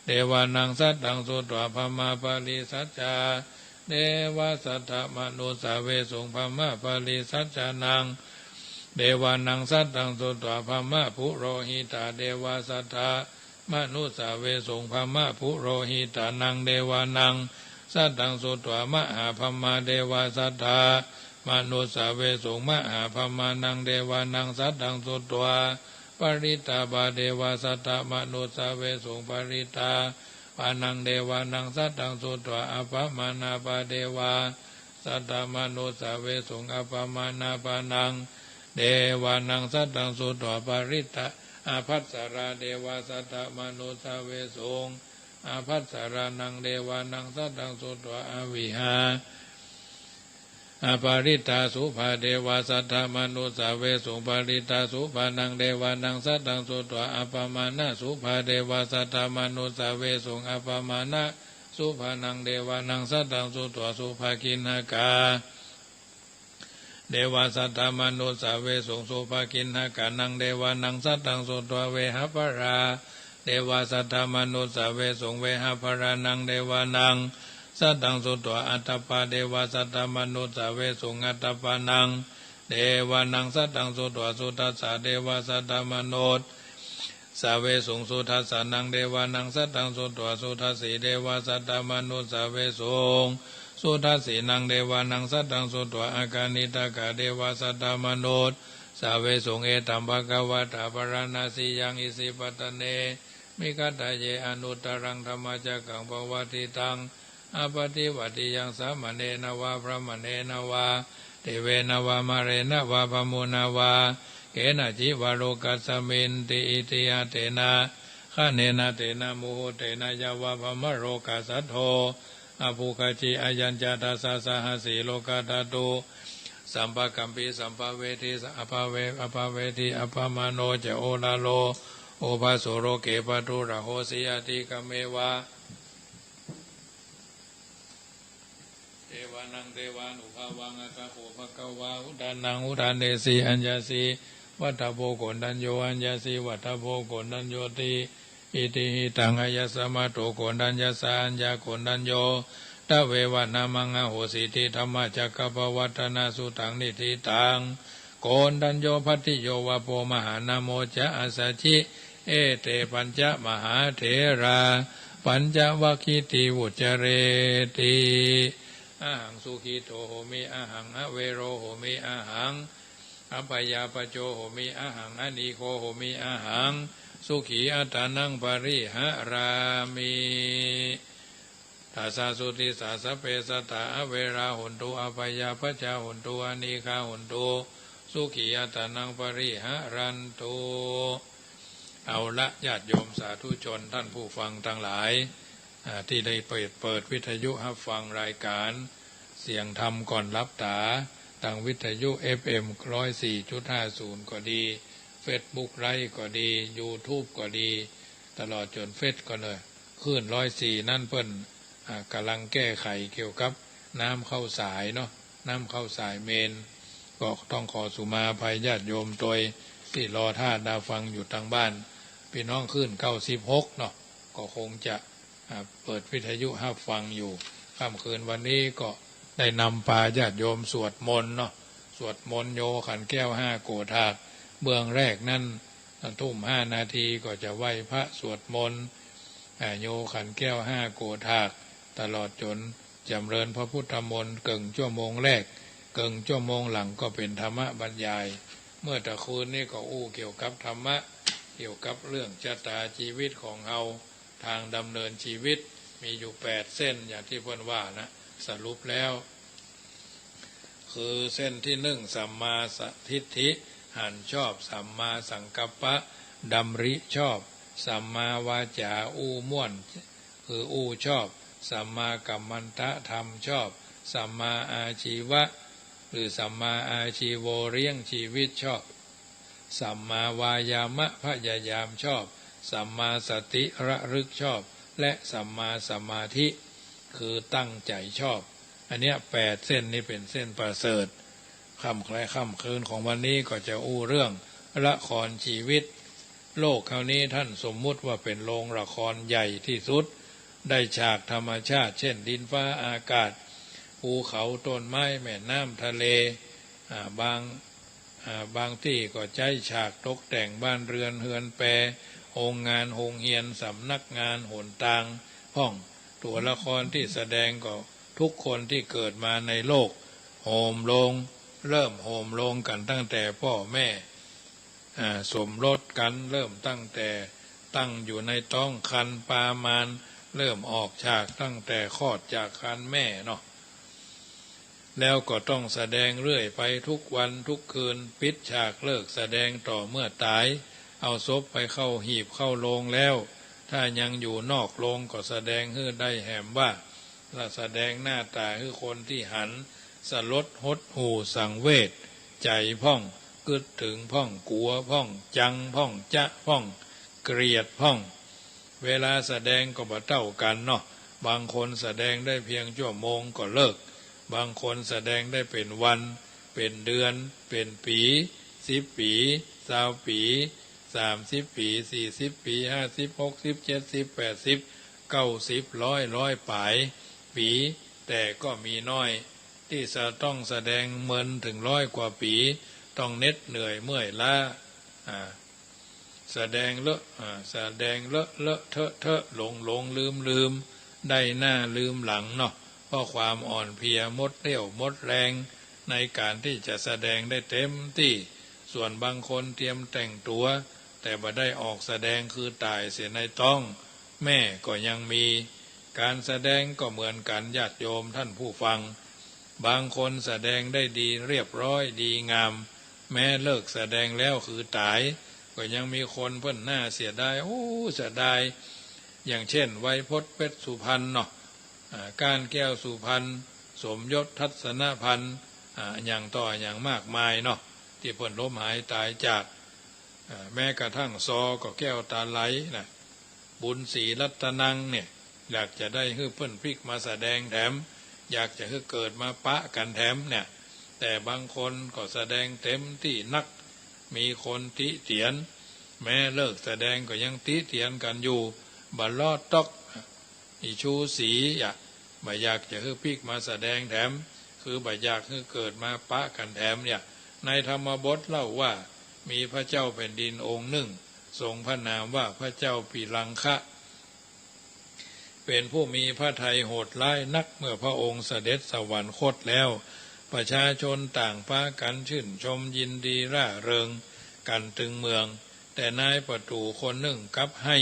devānaṃ saddaṃ sutvā brahmapārisajjā devā saddamanussāvesuṃ. Brahmapārisajjānaṃ devānaṃ saddaṃ sutvā brahmapurohitā devā saddamanussāvesuṃ. Brahmapurohitānaṃ devānaṃ saddaṃ sutvā mahābrahmā devā sadda manussāvesuṃ. Mahābrahmānaṃ devānaṃ saddaṃ sutvā parittābhā devā saddamanussāvesuṃ. Parittābhānaṃ devānaṃ saddaṃ sutvā appamāṇābhā devā saddamanussāvesuṃ. Appamāṇābhānaṃ devānaṃ saddaṃ sutvā parittā, a, bhassarā devā saddamanussāvesuṃ. Abhassarānaṃ devānaṃ saddaṃ sutvā avihā, a, parittāsubhā devā saddamanussāvesuṃ. Parittāsubhānaṃ devānaṃ saddaṃ sutvā appamāṇasubhā devā saddamanussāvesuṃ. Appamāṇasubhānaṃ devānaṃ saddaṃ sutvā subhakiṇhakā devā saddamanussāvesuṃ. Subhakiṇhakānaṃ devānaṃ saddaṃ sutvā vehapphalā devā saddamanussāvesuṃ. Vehapphalānaṃ devānaṃ saddaṃ sutvā atappā devā saddamanussāvesuṃ. Atappānaṃ devānaṃ saddaṃ sutvā sudassā devā saddamanu sāvesuṃ. Sudassānaṃ devānaṃ saddaṃ sutvā sudassī devā saddamanussāvesuṃ. Sudassīnaṃ devānaṃ saddaṃ sutvā akaniṭṭhakā devā saddamanussāvesuṃ. Etambhagavatā bārāṇasiyaṃ isipatane migadāye anuttaraṃ dhammacakkaṃ pavattitaṃ appaṭivattiyaṃ samaṇena vā brāhmaṇena vā devena vā mārena vā brahmunā vā kenaci vā lokasminti. Itiha tena khaṇena tena muhuttena yāva brahmalokā saddo abbhuggacchi. Ayañca dasasahassī lokadhātu sampakampi sampavedhi appave-, appavedhi. Appamāṇo ca oḷāro obhāso loke pāturahosi atikkammeva devānaṃ devānubhāvaṃ. Atha kho bhagavā udānaṃ udānesi: Aññāsi vata bho koṇḍañño, aññāsi vata bho koṇḍaññoti. Iti hidaṃ āyasmato koṇḍaññassa aññākoṇḍañño tveva nāmaṃ ahosīti. Dhammacakkappavattana sutaṃ niṭṭhitaṃ. Koṇḍañño bhaddiyo vappo mahānāmo ca āsajji. Ete pañca mahātherā pañcavaggī ti vuccareti. Ahaṃ sukhito homi, ahaṃ avero homi, ahaṃ abyāpajjho homi, ahaṃ anīgho homi, ahaṃ sukhī attānaṃ pariharāmi. Tasā sudisā sabbe sattā averā hontu, abyāpajjhā hontu, anīghā hontu, sukhī attānaṃ pariharantu. เอาละ ญาติโยมสาธุชนท่านผู้ฟังทั้งหลาย อ่า ที่ได้เปิด เปิดวิทยุฮับฟังรายก๋านเสียงธรรมก่อนหลับต๋า ตางวิทยุ เอฟเอ็ม ร้อยสี่จุดห้าศูนย์ ก็ดี เฟซบุ๊กไลฟ์ก็ดี ยูทูบก็ดี ตลอดจ๋นเฟซก็เลย คลื่นร้อยสี่นั้นเปิ้น อ่า ก่ำลังแก้ไขเกี่ยวกับน้ำเข้าสายเนาะ น้ำเข้าสายเมน ก็ต้องขอสุมาอภัยญาติโยมตวยตี้รอต้าดาฟังอยู่ตางบ้าน ปี้น้องคลื่นเก้าสิบหกเนาะ ก็คงจะ อ่า เปิดวิทยุฮับฟังอยู่ ค่ำคืนวันนี้ก็ได้นำปาญาติโยมสวดมนต์เนาะ สวดมนต์โยขันแก้วห้าโกฏฐาก เบื้องแรกนั้น ทุ่มห้านาทีก็จะไหว้พระสวดมนต์ อ่า โยขันแก้วห้าโกฏฐาก ตลอดจ๋นจ๋ำเริญพระพุทธมนต์เกิ่งชั่วโมงแรก เกิ่งชั่วโมงหลังก็เป๋นธรรมบรรยาย เมื่อตะคืนนี้ก็อู้เกี่ยวกับธรรมะ เกี่ยวกับเรื่องชะตาชีวิตของเฮา ตางดำเนินชีวิต มีอยู่แปดเส้นอย่างตี้เปิ้นว่านะ สรุปแล้ว คือเส้นตี้นึ่ง สัมมาทิฏฐิ หันชอบ สัมมาสังกัปปะ ดำริชอบ สัมมาวาจา อู้ม่วน คืออู้ชอบ สัมมากัมมันตะ ทำชอบ สัมมาอาชีวะ หรือสัมมาอาชีโว เลี้ยงชีวิตชอบ สัมมาวายามะ พยายามชอบ สัมมาสติระลึกชอบ และสัมมาสมาธิ คือตั้งใจชอบ อันเนี้ยแปดเส้นนี้เป็นเส้นประเสริฐ ค่ำแคลค่ำคืนของวันนี้ก็จะอู้เรื่องละครชีวิต โลกเฮานี้ท่านสมมุติว่าเป็นโรงละครใหญ่ที่สุด ได้ฉากธรรมชาติ เช่น ดินฟ้าอากาศ ภูเขาต้นไม้ แม่น้ำทะเล อ่า บาง อ่า บางตี้ก็ใจ๊ฉากตกแต่งบ้านเรือนเฮือนแปร โฮงงานโฮงเฮียน สำนักงานหนตางพ่อง ตั๋วละครตี้แสดงก็ทุกคนตี้เกิดมาในโลก โหมโรง เริ่มโหมโรงกั๋นตั้งแต่ป้อแม่ อ่า สมรสกั๋น เริ่มตั้งแต่ตั้งอยู่ในต๊องครรภ์ปามาร เริ่มออกฉากตั้งแต่คลอดจากครรภ์แม่เนาะ แล้วก็ต้องแสดงเรื่อยไปทุกวันทุกคืน ปิดฉากเลิกแสดงต่อเมื่อต๋าย เอาศพไปเข้าหีบเข้าโลงแล้ว ถ้ายังอยู่นอกโลงก็แสดงหื้อได้แหมว่า ละแสดงหน้าต๋าหื้อคนตี้หัน สลดหดหู่สังเวชใจ๋พ่อง กึ๊ดถึงพ่อง กั๋วพ่อง จังพ่อง จ๊ะพ่อง เกลียดพ่อง เวลาแสดงก็บ่เต้ากั๋นเนาะ บางคนแสดงได้เพียงชั่วโมงก็เลิก บางคนแสดงได้เป๋นวัน เป๋นเดือน เป๋นปี๋ สิบปี๋ ซาวปี๋ สามสิบปี๋ สี่สิบปี๋ ห้าสิบ หกสิบ เจ็ดสิบ แปดสิบ เก้าสิบ ร้อย ร้อยป๋ายปี๋ แต่ก็มีน้อยตี้จะต้องแสดงเมินเถิงร้อยกว่าปี๋ ต้องเหน็ดเหนื่อยเมื่อยล้า อ่า แสดงเลอะ อ่า แสดงเลอะเลอะเทอะเทอะ หลงหลงลืมลืม ได้หน้าลืมหลังเนาะ เพราะความอ่อนเพลีย หมดเรี่ยวหมดแรง ในก๋านตี้จะแสดงได้เต็มตี้ ส่วนบางคนเตรียมแต่งตั๋ว แต่บ่ได้ออกแสดงคือต๋ายเสียในต๊อง แม่ก็ยังมี ก๋านแสดงก็เหมือนกั๋น ญาติโยมท่านผู้ฟัง บางคนแสดงได้ดีเรียบร้อยดีงาม แม้เลิกแสดงแล้วคือต๋าย ก็ยังมีคนเปิ้นน่าเสียดาย โอ้ เสียดาย อย่างเช่น ไวยพจน์ เพชรสุพรรณเนาะ อ่า ก้านแก้วสุพรรณ สมยศ ทัศนพันธ์ อ่า อย่างต่ออย่างมากมายเนาะ ตี้เปิ้นล้มหายต๋ายจาก อ่า แม้กระทั่ง ซอ ก็แก้วตาไหลนะ บุญศรีรัตนังเนี่ย อยากจะได้หื้อเปิ้นปิ๊กมาแสดงแถม อยากจะหื้อเกิดมาปะกั๋นแถมเนี่ย แต่บางคนก็แสดงเต็มตี้นัก มีคนติเตียน แม้เลิกแสดงก็ยังติเตียนกั๋นอยู่ บ่ลอดต๊อก อี่ชูสีอะ บ่อยากจะหื้อปิ๊กมาแสดงแถม คือบ่อยากหื้อเกิดมาปะกั๋นแถมเนี่ย ในธรรมบทเล่าว่า มีพระเจ้าแผ่นดินองค์นึ่ง ทรงพระนามว่าพระเจ้าปิลังคะ เป๋นผู้มีพระทัยโหดร้ายนัก เมื่อพระองค์เสด็จสวรรคตแล้ว ประชาชนต่างปากั๋นชื่นชมยินดีร่าเริงกั๋นตึงเมือง แต่นายประตู๋คนนึ่งกลับไห้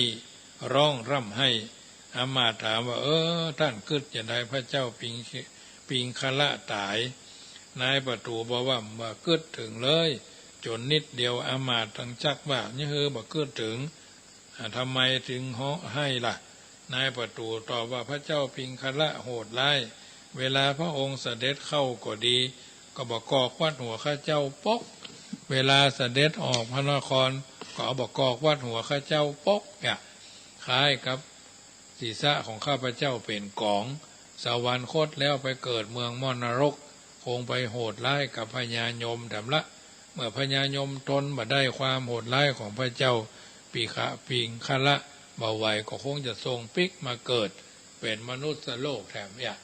ร้องร่ำไห้ อำมาตย์ถามว่า เออ ต้านกึ๊ดจาใดพระเจ้าปิง ปิงคละต๋าย นายประตู๋บอกว่า บ่กึ๊ดเถิงเลย จ๋นนิดเดียว อำมาตย์ตังจักว่า เยียะหื้อบ่กึ๊ดเถิง อ่า ทำไมจึงฮ้องไห้ล่ะ นายประตู๋ตอบว่า พระเจ้าปิงคละโหดร้าย เวลาพระองค์เสด็จเข้าก็ดี ก็บ่กอกวัดหัวข้าเจ้าป๊อก เวลาเสด็จออกพระนคร ก็เอาบ่กอกวัดหัวข้าเจ้าป๊อก เนี่ย คล้ายกับศีรษะของข้าพเจ้าเป๋นก๋อง สวรรคตแล้วไปเกิดเมืองมรณรก คงไปโหดร้ายกับพญายมแถมละ เมื่อพญายมทนบ่ได้ความโหดร้ายของพระเจ้าปิงคะ ปิงคละบ่ไหว ก็คงจะทรงปิ๊กมาเกิดเป๋นมนุษย์โลกแถมเนี่ย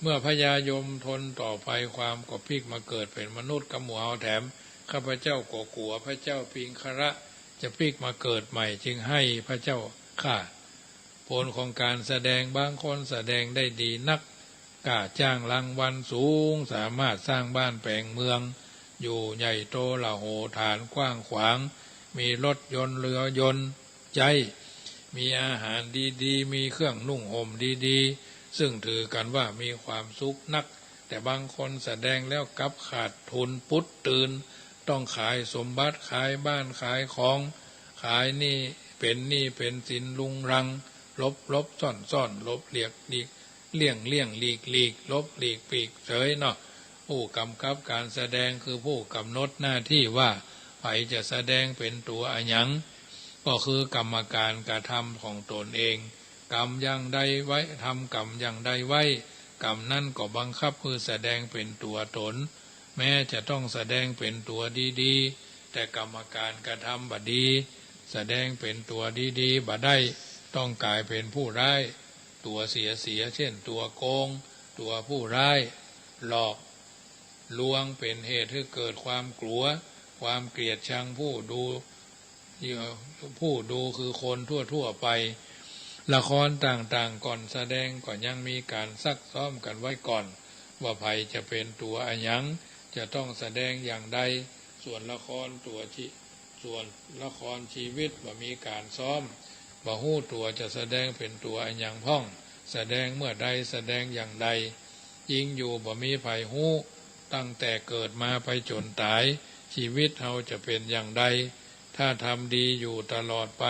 เมื่อพญายมทนต่อภัยความ ก็ปิ๊กมาเกิดเป๋นมนุษย์กับหมู่เฮาแถม ข้าพเจ้าก็กั๋วพระเจ้าปิงคละจะปิ๊กมาเกิดใหม่ จึงไห้พระเจ้าข้า ผลของก๋านแสดง บางคนแสดงได้ดีนัก กล้าจ้างรางวัลสูง สามารถสร้างบ้านแป๋งเมือง อยู่ใหญ่โตระโหฐานกว้างขวาง มีรถยนต์เรือยนต์ใจ๊ มีอาหารดีๆ มีเครื่องนุ่งห่มดีๆ ซึ่งถือกั๋นว่ามีความสุขนัก แต่บางคนแสดงแล้วกลับขาดทุนปุ๊ดตื่น ต้องขายสมบัติ ขายบ้าน ขายของ ขายหนี้ เป๋นหนี้เป๋นสินรุงรัง หลบหลบซ่อนซ่อน หลบเหลียกหลีก เลี่ยงเลี่ยงหลีกหลีก หลบหลีกปลีกเฉยเนาะ ผู้กำกับการแสดงคือผู้กำหนดหน้าตี้ว่าใผจะแสดงเป๋นตั๋วอะหยัง ก็คือกรรมการกระทำของตนเอง กำอย่างใดไว้ ทำกรรมอย่างใดไว้ กรรมนั้นก็บังคับหื้อแสดงเป๋นตั๋วตน แม้จะต้องแสดงเป๋นตั๋วดีๆ แต่กรรมการกระทำบ่ดี แสดงเป๋นตั๋วดีๆ บ่ได้ ต้องก๋ายเป๋นผู้ร้าย ตั๋วเสียเสีย เช่น ตั๋วโกง ตั๋วผู้ร้าย หลอกลวง เป๋นเหตุหื้อเกิดความกลัว ความเกลียดชังผู้ดู ผู้ดูคือคนทั่วๆ ไป ละครต่างๆ ก่อนแสดงก็ยังมีการซักซ้อมกั๋นไว้ก่อน ว่าใผจะเป๋นตั๋วอะหยัง จะต้องแสดงอย่างใด ส่วนละครตั๋วชี- ส่วนละครชีวิตบ่มีการซ้อม บ่ฮู้ตั๋วจะแสดงเป๋นตั๋วอะหยังพ่อง แสดงเมื่อใด แสดงอย่างใด จริงอยู่บ่มีใผฮู้ ตั้งแต่เกิดมาไปจ๋นต๋าย ชีวิตเฮาจะเป๋นอย่างใด ถ้าทำดีอยู่ตลอดไป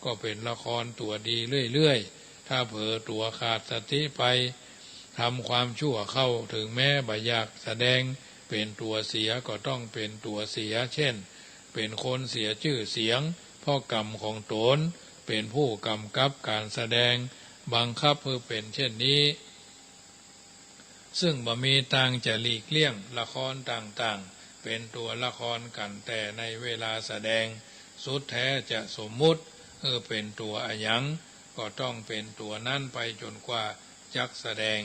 ก็เป๋นละครตั๋วดีเรื่อยๆ ถ้าเผลอตั๋วขาดสติไป ทำความชั่วเข้า เถิงแม้บ่อยากแสดงเป๋นตั๋วเสีย ก็ต้องเป๋นตั๋วเสีย เช่น เป๋นคนเสียจื้อเสียง เพราะกรรมของตนเป๋นผู้กำกับการแสดง บังคับหื้อเป๋นเช่นนี้ ซึ่งบ่มีตางจะหลีกเลี่ยง ละครต่างๆ เป๋นตั๋วละครกั๋นแต่ในเวลาแสดง สุดแท้จะสมมุติหื้อเป๋นตั๋วอะหยัง ก็ต้องเป๋นตั๋วนั้นไปจ๋นกว่าจักแสดง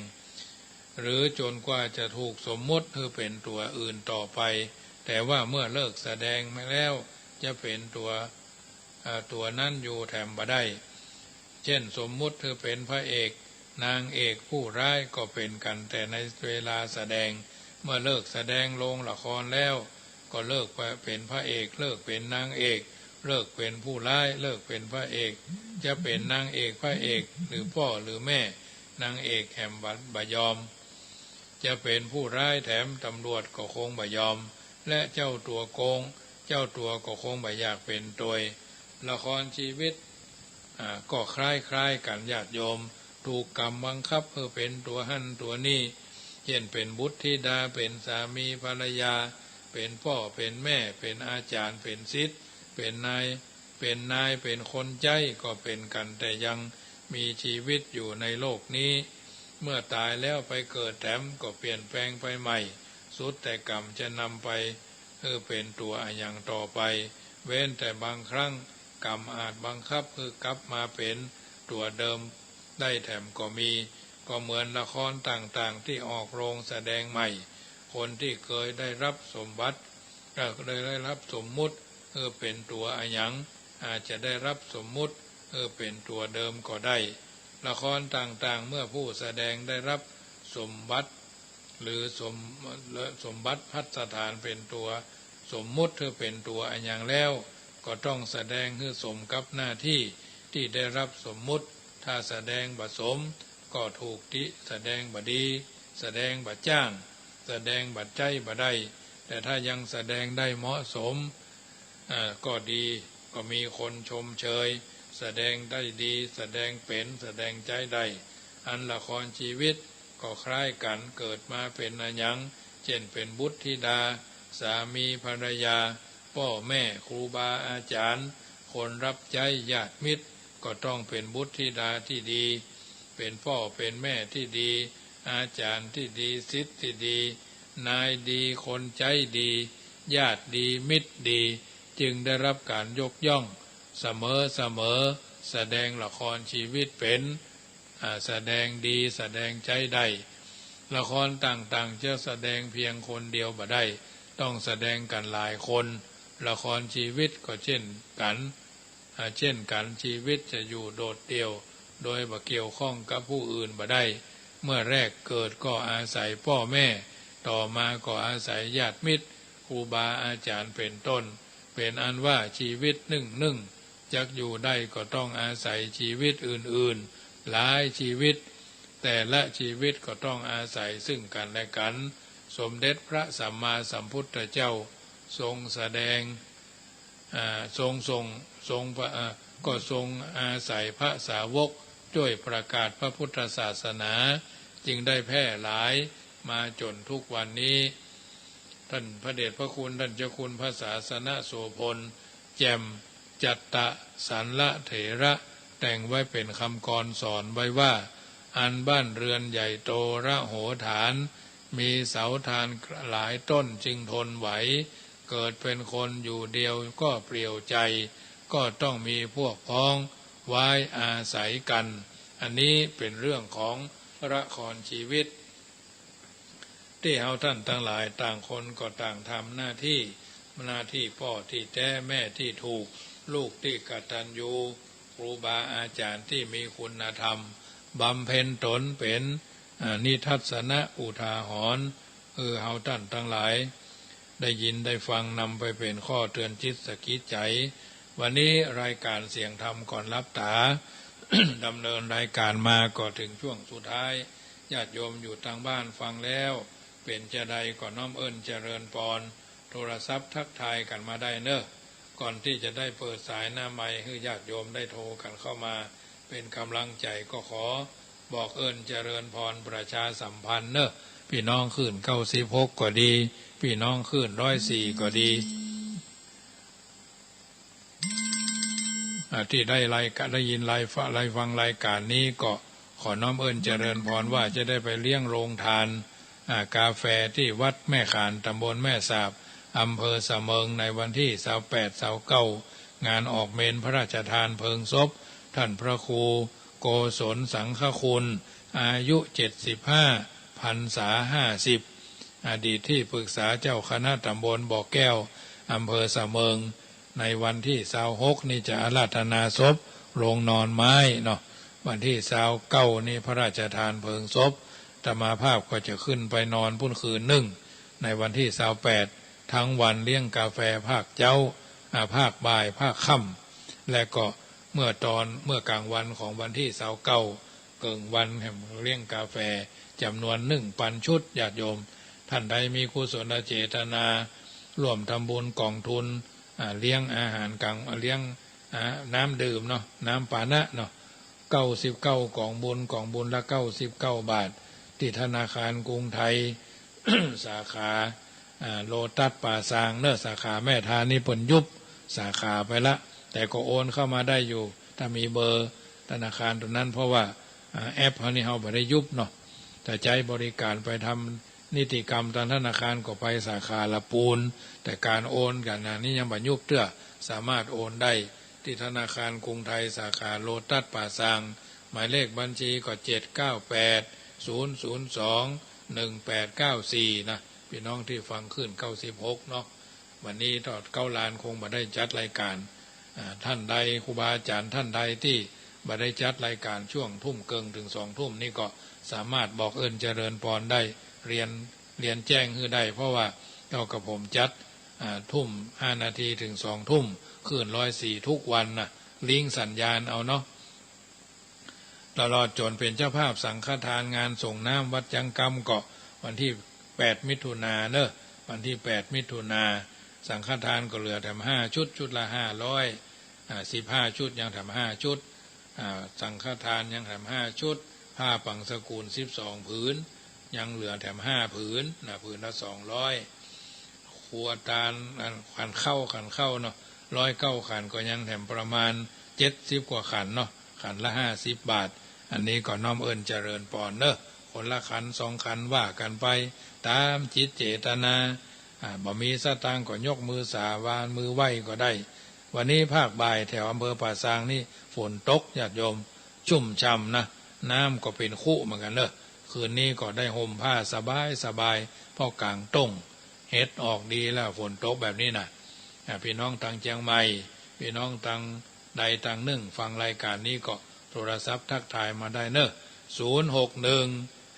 หรือจ๋นกว่าจะถูกสมมุติหื้อเป๋นตั๋วอื่นต่อไป แต่ว่าเมื่อเลิกแสดงมาแล้ว จะเป๋นตั๋ว อ่า ตั๋วนั้นอยู่แถมบ่ได้ เช่น สมมุติหื้อเป๋นพระเอก นางเอก ผู้ร้าย ก็เป๋นกั๋นแต่ในเวลาแสดง เมื่อเลิกแสดงโรงละครแล้ว ก็เลิกเป๋นพระเอก เลิกเป๋นนางเอก เลิกเป๋นผู้ร้าย เลิกเป๋นพระเอก จะเป๋นนางเอกพระเอก หรือป้อหรือแม่นางเอกแหมบ่ยอม จะเป๋นผู้ร้ายแถมตำรวจก็คงบ่ยอม และเจ้าตั๋วโกง เจ้าตั๋วก็คงบ่อยากเป๋นตวย ละครชีวิต อ่า ก็คล้ายๆ กั๋นญาติโยม ถูกกรรมบังคับหื้อเป๋นตั๋วหั้นตั๋วนี้ เช่น เป๋นบุตรธิดา เป๋นสามีภรรยา เป๋นป้อเป๋นแม่ เป๋นอาจ๋ารย์ เป๋นศิษย์ เป๋นนาย เป๋นนาย เป๋นคนใจ๊ ก็เป๋นกั๋นแต่ยังมีชีวิตอยู่ในโลกนี้ เมื่อต๋ายแล้วไปเกิดแถมก็เปลี่ยนแปลงไปใหม่ สุดแต่กรรมจะนำไป หื้อเป๋นตั๋วอะหยังต่อไป เว้นแต่บางครั้งกรรมอาจบังคับหื้อกลับมาเป๋นตั๋วเดิมได้แถมก็มี ก็เหมือนละครต่างๆ ตี้ออกโรงแสดงใหม่ คนตี้เกยได้รับสมบัติ เอ่อ ได้ ได้รับสมมุติหื้อเป๋นตั๋วอะหยัง อาจจะได้รับสมมุติหื้อเป๋นตั๋วเดิมก็ได้ ละครต่างๆ เมื่อผู้แสดงได้รับสมบัติ หรือสม- สมบัติภัสถานเป๋นตั๋วสมมุติหื้อเป๋นตั๋วอะหยังแล้ว ก็ต้องแสดงหื้อสมกับหน้าตี้ตี้ได้รับสมมุติ ถ้าแสดงบ่สม ก็ถูกติ แสดงบ่ดี แสดงบ่จ้าง แสดงบ่ใจ๊บ่ได้ แต่ถ้ายังแสดงได้เหมาะสม อ่า ก็ดี ก็มีคนชมเชย แสดงได้ดี แสดงเป๋น แสดงใจ๊ได้ อันละครชีวิตก็คล้ายกั๋น เกิดมาเป๋นอะหยัง เช่น เป๋นบุตรธิดา สามีภรรยา ป้อแม่ ครูบาอาจ๋ารย์ คนรับใจ๊ ญาติมิตร ก็ต้องเป๋นบุตรธิดาตี้ดี เป๋นป้อเป๋นแม่ตี้ดี อาจ๋ารย์ตี้ดี ศิษย์ตี้ดี นายดี คนใจ๊ดี ญาติดี มิตรดี จึงได้รับก๋านยกย่องเสมอเสมอ แสดงละครชีวิตเป๋น อ่า แสดงดี แสดงใจ๊ได้ ละครต่างๆ จะแสดงเพียงคนเดียวบ่ได้ ต้องแสดงกั๋นหลายคน ละครชีวิตก็เช่นกั๋น อ่า เช่นกั๋น ชีวิตจะอยู่โดดเดี่ยว โดยบ่เกี่ยวข้องกับผู้อื่นบ่ได้ เมื่อแรกเกิดก็อาศัยป้อแม่ ต่อมาก็อาศัยญาติมิตร ครูบาอาจ๋ารย์เป๋นต้น เป๋นอันว่าชีวิตนึ่งๆ จักอยู่ได้ก็ต้องอาศัยชีวิตอื่นๆ หลายชีวิต แต่ละชีวิตก็ต้องอาศัยซึ่งกั๋นและกั๋น สมเด็จพระสัมมาสัมพุทธเจ้าทรงแสดง อ่า ทรง ทรง ทรง อ่า ก็ทรงอาศัยพระสาวก จ้วยประกาศพระพุทธศาสนา จึงได้แพร่หลายมาจ๋นทุกวันนี้ ต้านพระเดชพระคุณต้านเจ้าคุณพระศาสนโสภณ แจ่มจัตตสันละเถระ แต่งไว้เป๋นกำกรสอนไว้ว่า อันบ้านเรือนใหญ่โตระโหฐาน มีเสาทานหลายต้นจึงทนไหว เกิดเป๋นคนอยู่เดียวก็เปลี่ยวใจ ก็ต้องมีพวกพ้องไว้อาศัยกั๋น อันนี้เป๋นเรื่องของละครชีวิต ตี้เฮาต้านตังหลายต่างคนก็ต่างทำหน้าตี้ หน้าตี้ป้อตี้แต๊ แม่ตี้ถูก ลูกตี้กตัญญู ครูบาอาจ๋ารย์ตี้มีคุณธรรม บำเพ็ญต๋นเป๋น อ่า นิทัศนะอุทาหรณ์ หื้อเฮาต้านตังหลาย ได้ยินได้ฟังนำไปเป๋นข้อเตื๋อนจิตสะกิดใจ๋ วันนี้รายก๋านเสียงธรรมก่อนหลับต๋า ดำเนินรายก๋านมาก็เถิงช่วงสุดท้าย ญาติโยมอยู่ตางบ้านฟังแล้ว เป๋นจาใดก็น้อมเอิ้นเจริญปอน โทรศัพท์ทักทายกั๋นมาได้เน่อ ก่อนตี้จะได้เปิดสายหน้าไมค์หื้อญาติโยมได้โทรกั๋นเข้ามา เป๋นก๋ำลังใจ๋ ก็ขอบอกเอิ้นเจริญปอนประชาสัมพันธ์เน่อ ปี้น้องคลื่นเก้าสิบหกก็ดี ปี้น้องคลื่นร้อยสี่ก็ดี อ่า ตี้ได้รายก๋าน ได้ยินรายฟะ รายฟังรายก๋านนี้ก็ขอน้อมเอิ้นเจริญปอนว่าจะได้ไปเลี้ยงโฮงตาน อ่า กาแฟตี้วัดแม่ขาน ต๋ำบลแม่สาบ อำเภอสะเมิง ในวันตี้ซาวแปด ซาวเก้า งานออกเมรุพระราชทานเพลิงศพ ต้านพระครูโกศลสังฆคุณ อายุเจ็ดสิบห้า พรรษาห้าสิบ อดีตตี้ปรึกษาเจ้าคณะต๋ำบลบ่อแก้ว อำเภอสะเมิง ในวันตี้ซาวหกนี้จะอาราธนาศพ โฮงนอนไม้เนาะ วันตี้ซาวเก้านี้พระราชทานเพลิงศพ อาตมาภาพก็จะขึ้นไปนอนปู๊นคืนนึ่ง ในวันตี้ซาวแปด ตึงวันเลี้ยงกาแฟภาคเจ๊า อ่า ภาคบ่าย ภาคค่ำ และก็เมื่อต๋อน เมื่อกลางวันของวันตี้ซาวเก้า เกิ่งวันแหมเลี้ยงกาแฟจ๋ำนวนนึ่งปันชุด ญาติโยมต้านใดมีกุศลเจตนา ร่วมทำบุญก๋องทุน อ่า เลี้ยงอาหารก๋าง เลี้ยง อ่า น้ำดื่มเนาะ น้ำปานะเนาะ เก้าสิบเก้าก๋องบุญ ก๋องบุญละเก้าสิบเก้าบาท ตี้ธนาคารกรุงไทย สาขา อ่า โลตัสป่าซางเน่อ สาขาแม่ทานี่เปิ้นยุบสาขาไปละ แต่ก็โอนเข้ามาได้อยู่ ถ้ามีเบอร์ธนาคารตรงนั้น เพราะว่า อ่า แอปเฮานี่เฮาบ่ได้ยุบเนาะ ถ้าใจ๊บริก๋านไปทำนิติกรรมตางธนาคารก็ไปสาขาละปูน แต่ก๋านโอนกั๋นนะนี่ยังบ่ยุบเตื้อ สามารถโอนได้ตี้ธนาคารกรุงไทยสาขาโลตัสป่าซาง หมายเลขบัญชีก็ เจ็ดเก้าแปด ศูนย์ศูนย์สอง หนึ่งแปดเก้าสี่ นะ ปี้น้องตี้ฟังคลื่นเก้าสิบหกเนาะ วันนี้ตลอดเก้าลานคงบ่ได้จัดรายก๋าน อ่า ต้านใด ครูบาอาจ๋ารย์ต้านใดตี้บ่ได้จัดรายก๋านช่วงทุ่มเกิ่งเถิงสองทุ่มนี่ก็สามารถบอกเอิ้นเจริญปอนได้ เรียน เรียนแจ้งหื้อได้ เพราะว่าเต้ากะผมจัด อ่า ทุ่มห้านาทีเถิงสองทุ่ม คลื่นร้อยสี่ทุกวันนะ ลิงก์สัญญาณเอาเนาะ ตลอดจ๋นเป๋นเจ้าภาพสังฆทานงานส่งน้ำวัดจั๊งกำ ก็วันตี้แปดมิถุนาเน่อ วันตี้แปดมิถุนา สังฆทานก็เหลือแถมห้าชุด ชุดละห้าร้อย อ่า สิบห้าชุดยังแถมห้าชุด อ่า สังฆทานยังแถมห้าชุด ผ้าปั๋งสกุลสิบสองผืน ยังเหลือแถมห้าผืนนะ ผืนละสองร้อย ครัวตาน อัน ขันข้าว ขันข้าวเนาะ ร้อยเก้าขันก็ยังแถมประมาณเจ็ดสิบกว่าขันเนาะ ขันละห้าสิบบาท อันนี้ก็น้อมเอิ้นเจริญปอนเน่อ คนละขันสองขันว่ากั๋นไป ต๋ามจิตเจตนา อ่า บ่มีสตางค์ก็ยกมือสาบานมือไหว้ก็ได้ วันนี้ภาคบ่ายแถวอำเภอป่าซางนี่ฝนตก ญาติโยม ชุ่มฉ่ำนะ น้ำก็เป๋นคุเหมือนกั๋นเน่อ คืนนี้ก็ได้ห่มผ้าสบายสบาย เพราะก๋างต้ง เห็ดออกดีแล้ว ฝนตกแบบนี้นะ อ่า ปี้น้องตางเจียงใหม่ ปี้น้องตางใดตางนึ่งฟังรายก๋านนี้ก็โทรศัพท์ทักทายมาได้เน่อ ศูนย์หกหนึ่ง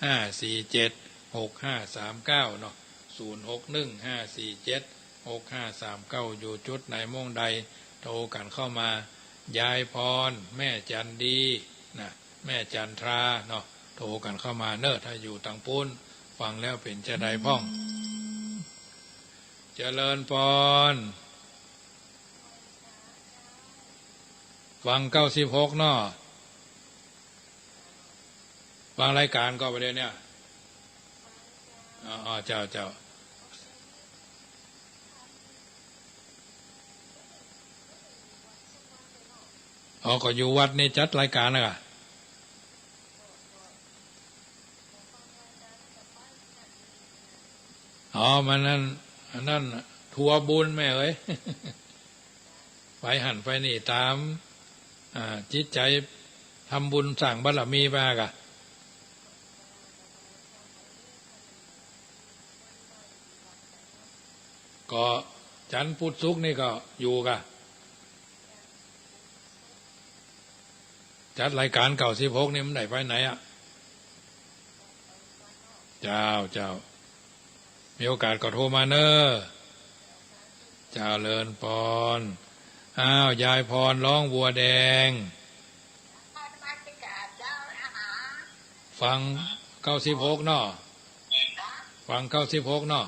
ห้าสี่เจ็ด หกห้าสามเก้า เนาะ ศูนย์หกหนึ่ง ห้าสี่เจ็ด หกห้าสามเก้า อยู่จุดไหนม่วงใด โทรกั๋นเข้ามา ยายพร แม่จันดี นะ แม่จันทรา เนาะ โทรกั๋นเข้ามาเน่อ ถ้าอยู่ตางปู๊น ฟังแล้วเป๋นจาใดพ่อง เจริญปอน ฟังเก้าสิบหกเนาะ ฟังรายก๋านก่อประเดี๋ยวเนี่ย อ๋อ อ๋อ เจ้า เจ้า อ๋อ ก็อยู่วัดนี่จัดรายก๋านนะก่ะ อ๋อ มันนั่น อันนั้นทัวร์บุญแม่เอ๋ย ไปหั้นไปนี่ต๋าม อ่า จิตใจ๋ทำบุญสร้างบารมีไปก่ะ ก็จันทร์พุธศุกร์นี่ก็อยู่ก่ะ จัดรายก๋านเก้าสิบหกนี่มันได้ไปไหนอะ เจ้า เจ้า มีโอกาสก็โทรมาเน่อ เจริญปอน อ้าว ยายพรร้องวัวแดง ฟังเก้าสิบหกเนาะ ฟังเก้าสิบหกเนาะ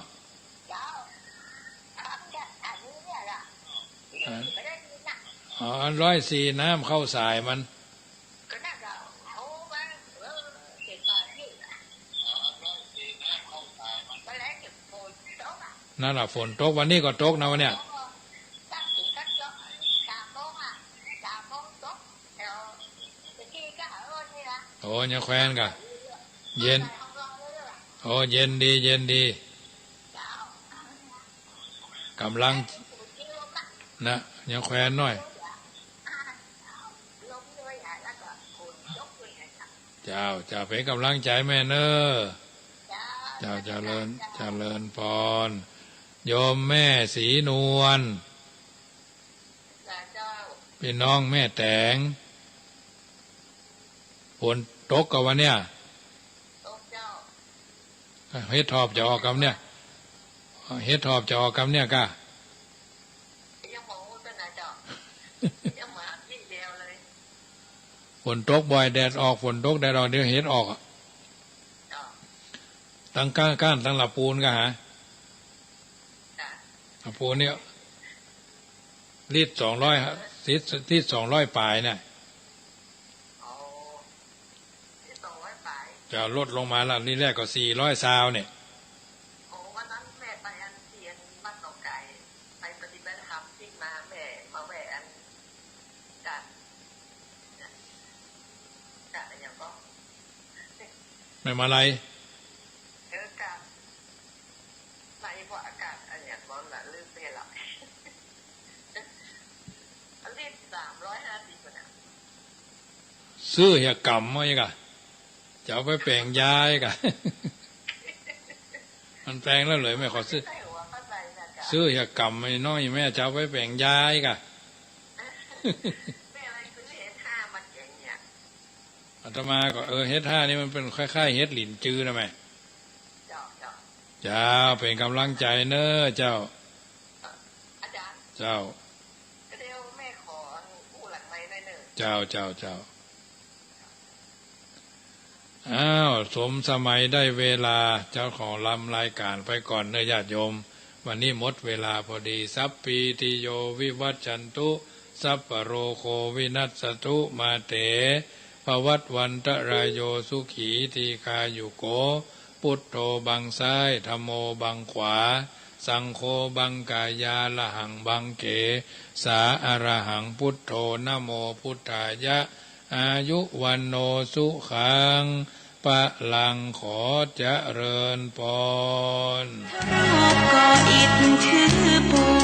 อัน อ๋อ อันร้อยสี่น้ำเข้าสายมัน นั่นล่ะ ฝนตก วันนี้ก็ตกนะวันเนี้ย โอ้ ยังแควนก่ะ เย็น โอ้ เย็นดี เย็นดี ก๋ำลัง นะ ยังแควนหน้อย เจ้า เจ้า เป๋นก๋ำลังใจ๋แม่เน่อ เจ้า เจริญ เจริญปอน โยมแม่ศรีนวล เจ้า ปี้น้องแม่แต๋ง ฝนตกก่ะวันเนี้ย ตกเจ้า เห็ดถอบจะออกกำเนี่ย เห็ดถอบจะออกกำเนี่ยก่ะ ยังบ่ฮู้ตังนะเจ้า ยังบ่หันตี้เดียวเลย ฝนตกบ่อยแดดออก ฝนตกแดดออก เดี๋ยวเห็ดออกอะ เจ้า ตังก้านก้านตังละปูนก่ะหา จ้ะ ละปูนเนี่ย ลิตรสองร้อย ลิตร ลิตรสองร้อยป๋ายเนี่ย อ๋อ ลิตรสองร้อยป๋าย จะลดลงมาละ ลิตรแรกก็สี่ร้อยซาวเนี่ย โอ้ วันนั้นแม่ไปอันเตียนบ้านหนองไก่ ไปปฏิบัติธรรมตี้มา แม่มาแวะอัน จ้ะ จ้ะ อะหยังก็ แม่มาลัย เออ จ้ะ ไหนว่าอากาศอะหยังก่อนละ ลืมไปละ ลิตรสามร้อยห้าสิบอะนะ ซื้อเหียก๋ำเอาอีกอะ จะเอาไปแป๋งยาอีกอะ มันแป๋งแล้วเลย แม่ขอซื้อ ใส่หัวเข้าไปนะจ๊ะ ซื้อเหียก๋ำไอ้น้อย แม่จะเอาไปแป๋งยาอีกอะ แม่เลยซื้อเห็ดห้ามาแป๋งเนี่ย อาตมาก็ เออ เห็ดห้านี่มันเป๋นคล้ายๆ เห็ดหลินจือนะแม่ เจ้า เจ้า เจ้า เป๋นก๋ำลังใจ๋เน่อเจ้า อาจารย์ เจ้า ก็เดี๋ยวแม่ขออู้หลังไมค์หน่อยเน่อ เจ้า เจ้า เจ้า อ้าว สมสมัยได้เวลา เจ้าของลำรายการไปก่อนเน่อญาติโยม วันนี้หมดเวลาพอดี สัพพีติโยวิวัชชันตุ สัพพะโรโควินัสสะตุ มาเต ภวัตวันตะรายโย สุขีทีฆายุโก พุทโธบังซ้าย ธัมโมบังขวา สังโฆบังกายา ระหังบังเกสา อะระหังพุทโธ นะโมพุทธายะ อายุวัณโณสุขัง พลัง ขอเจริญปอน รูปก็อิฐถือปู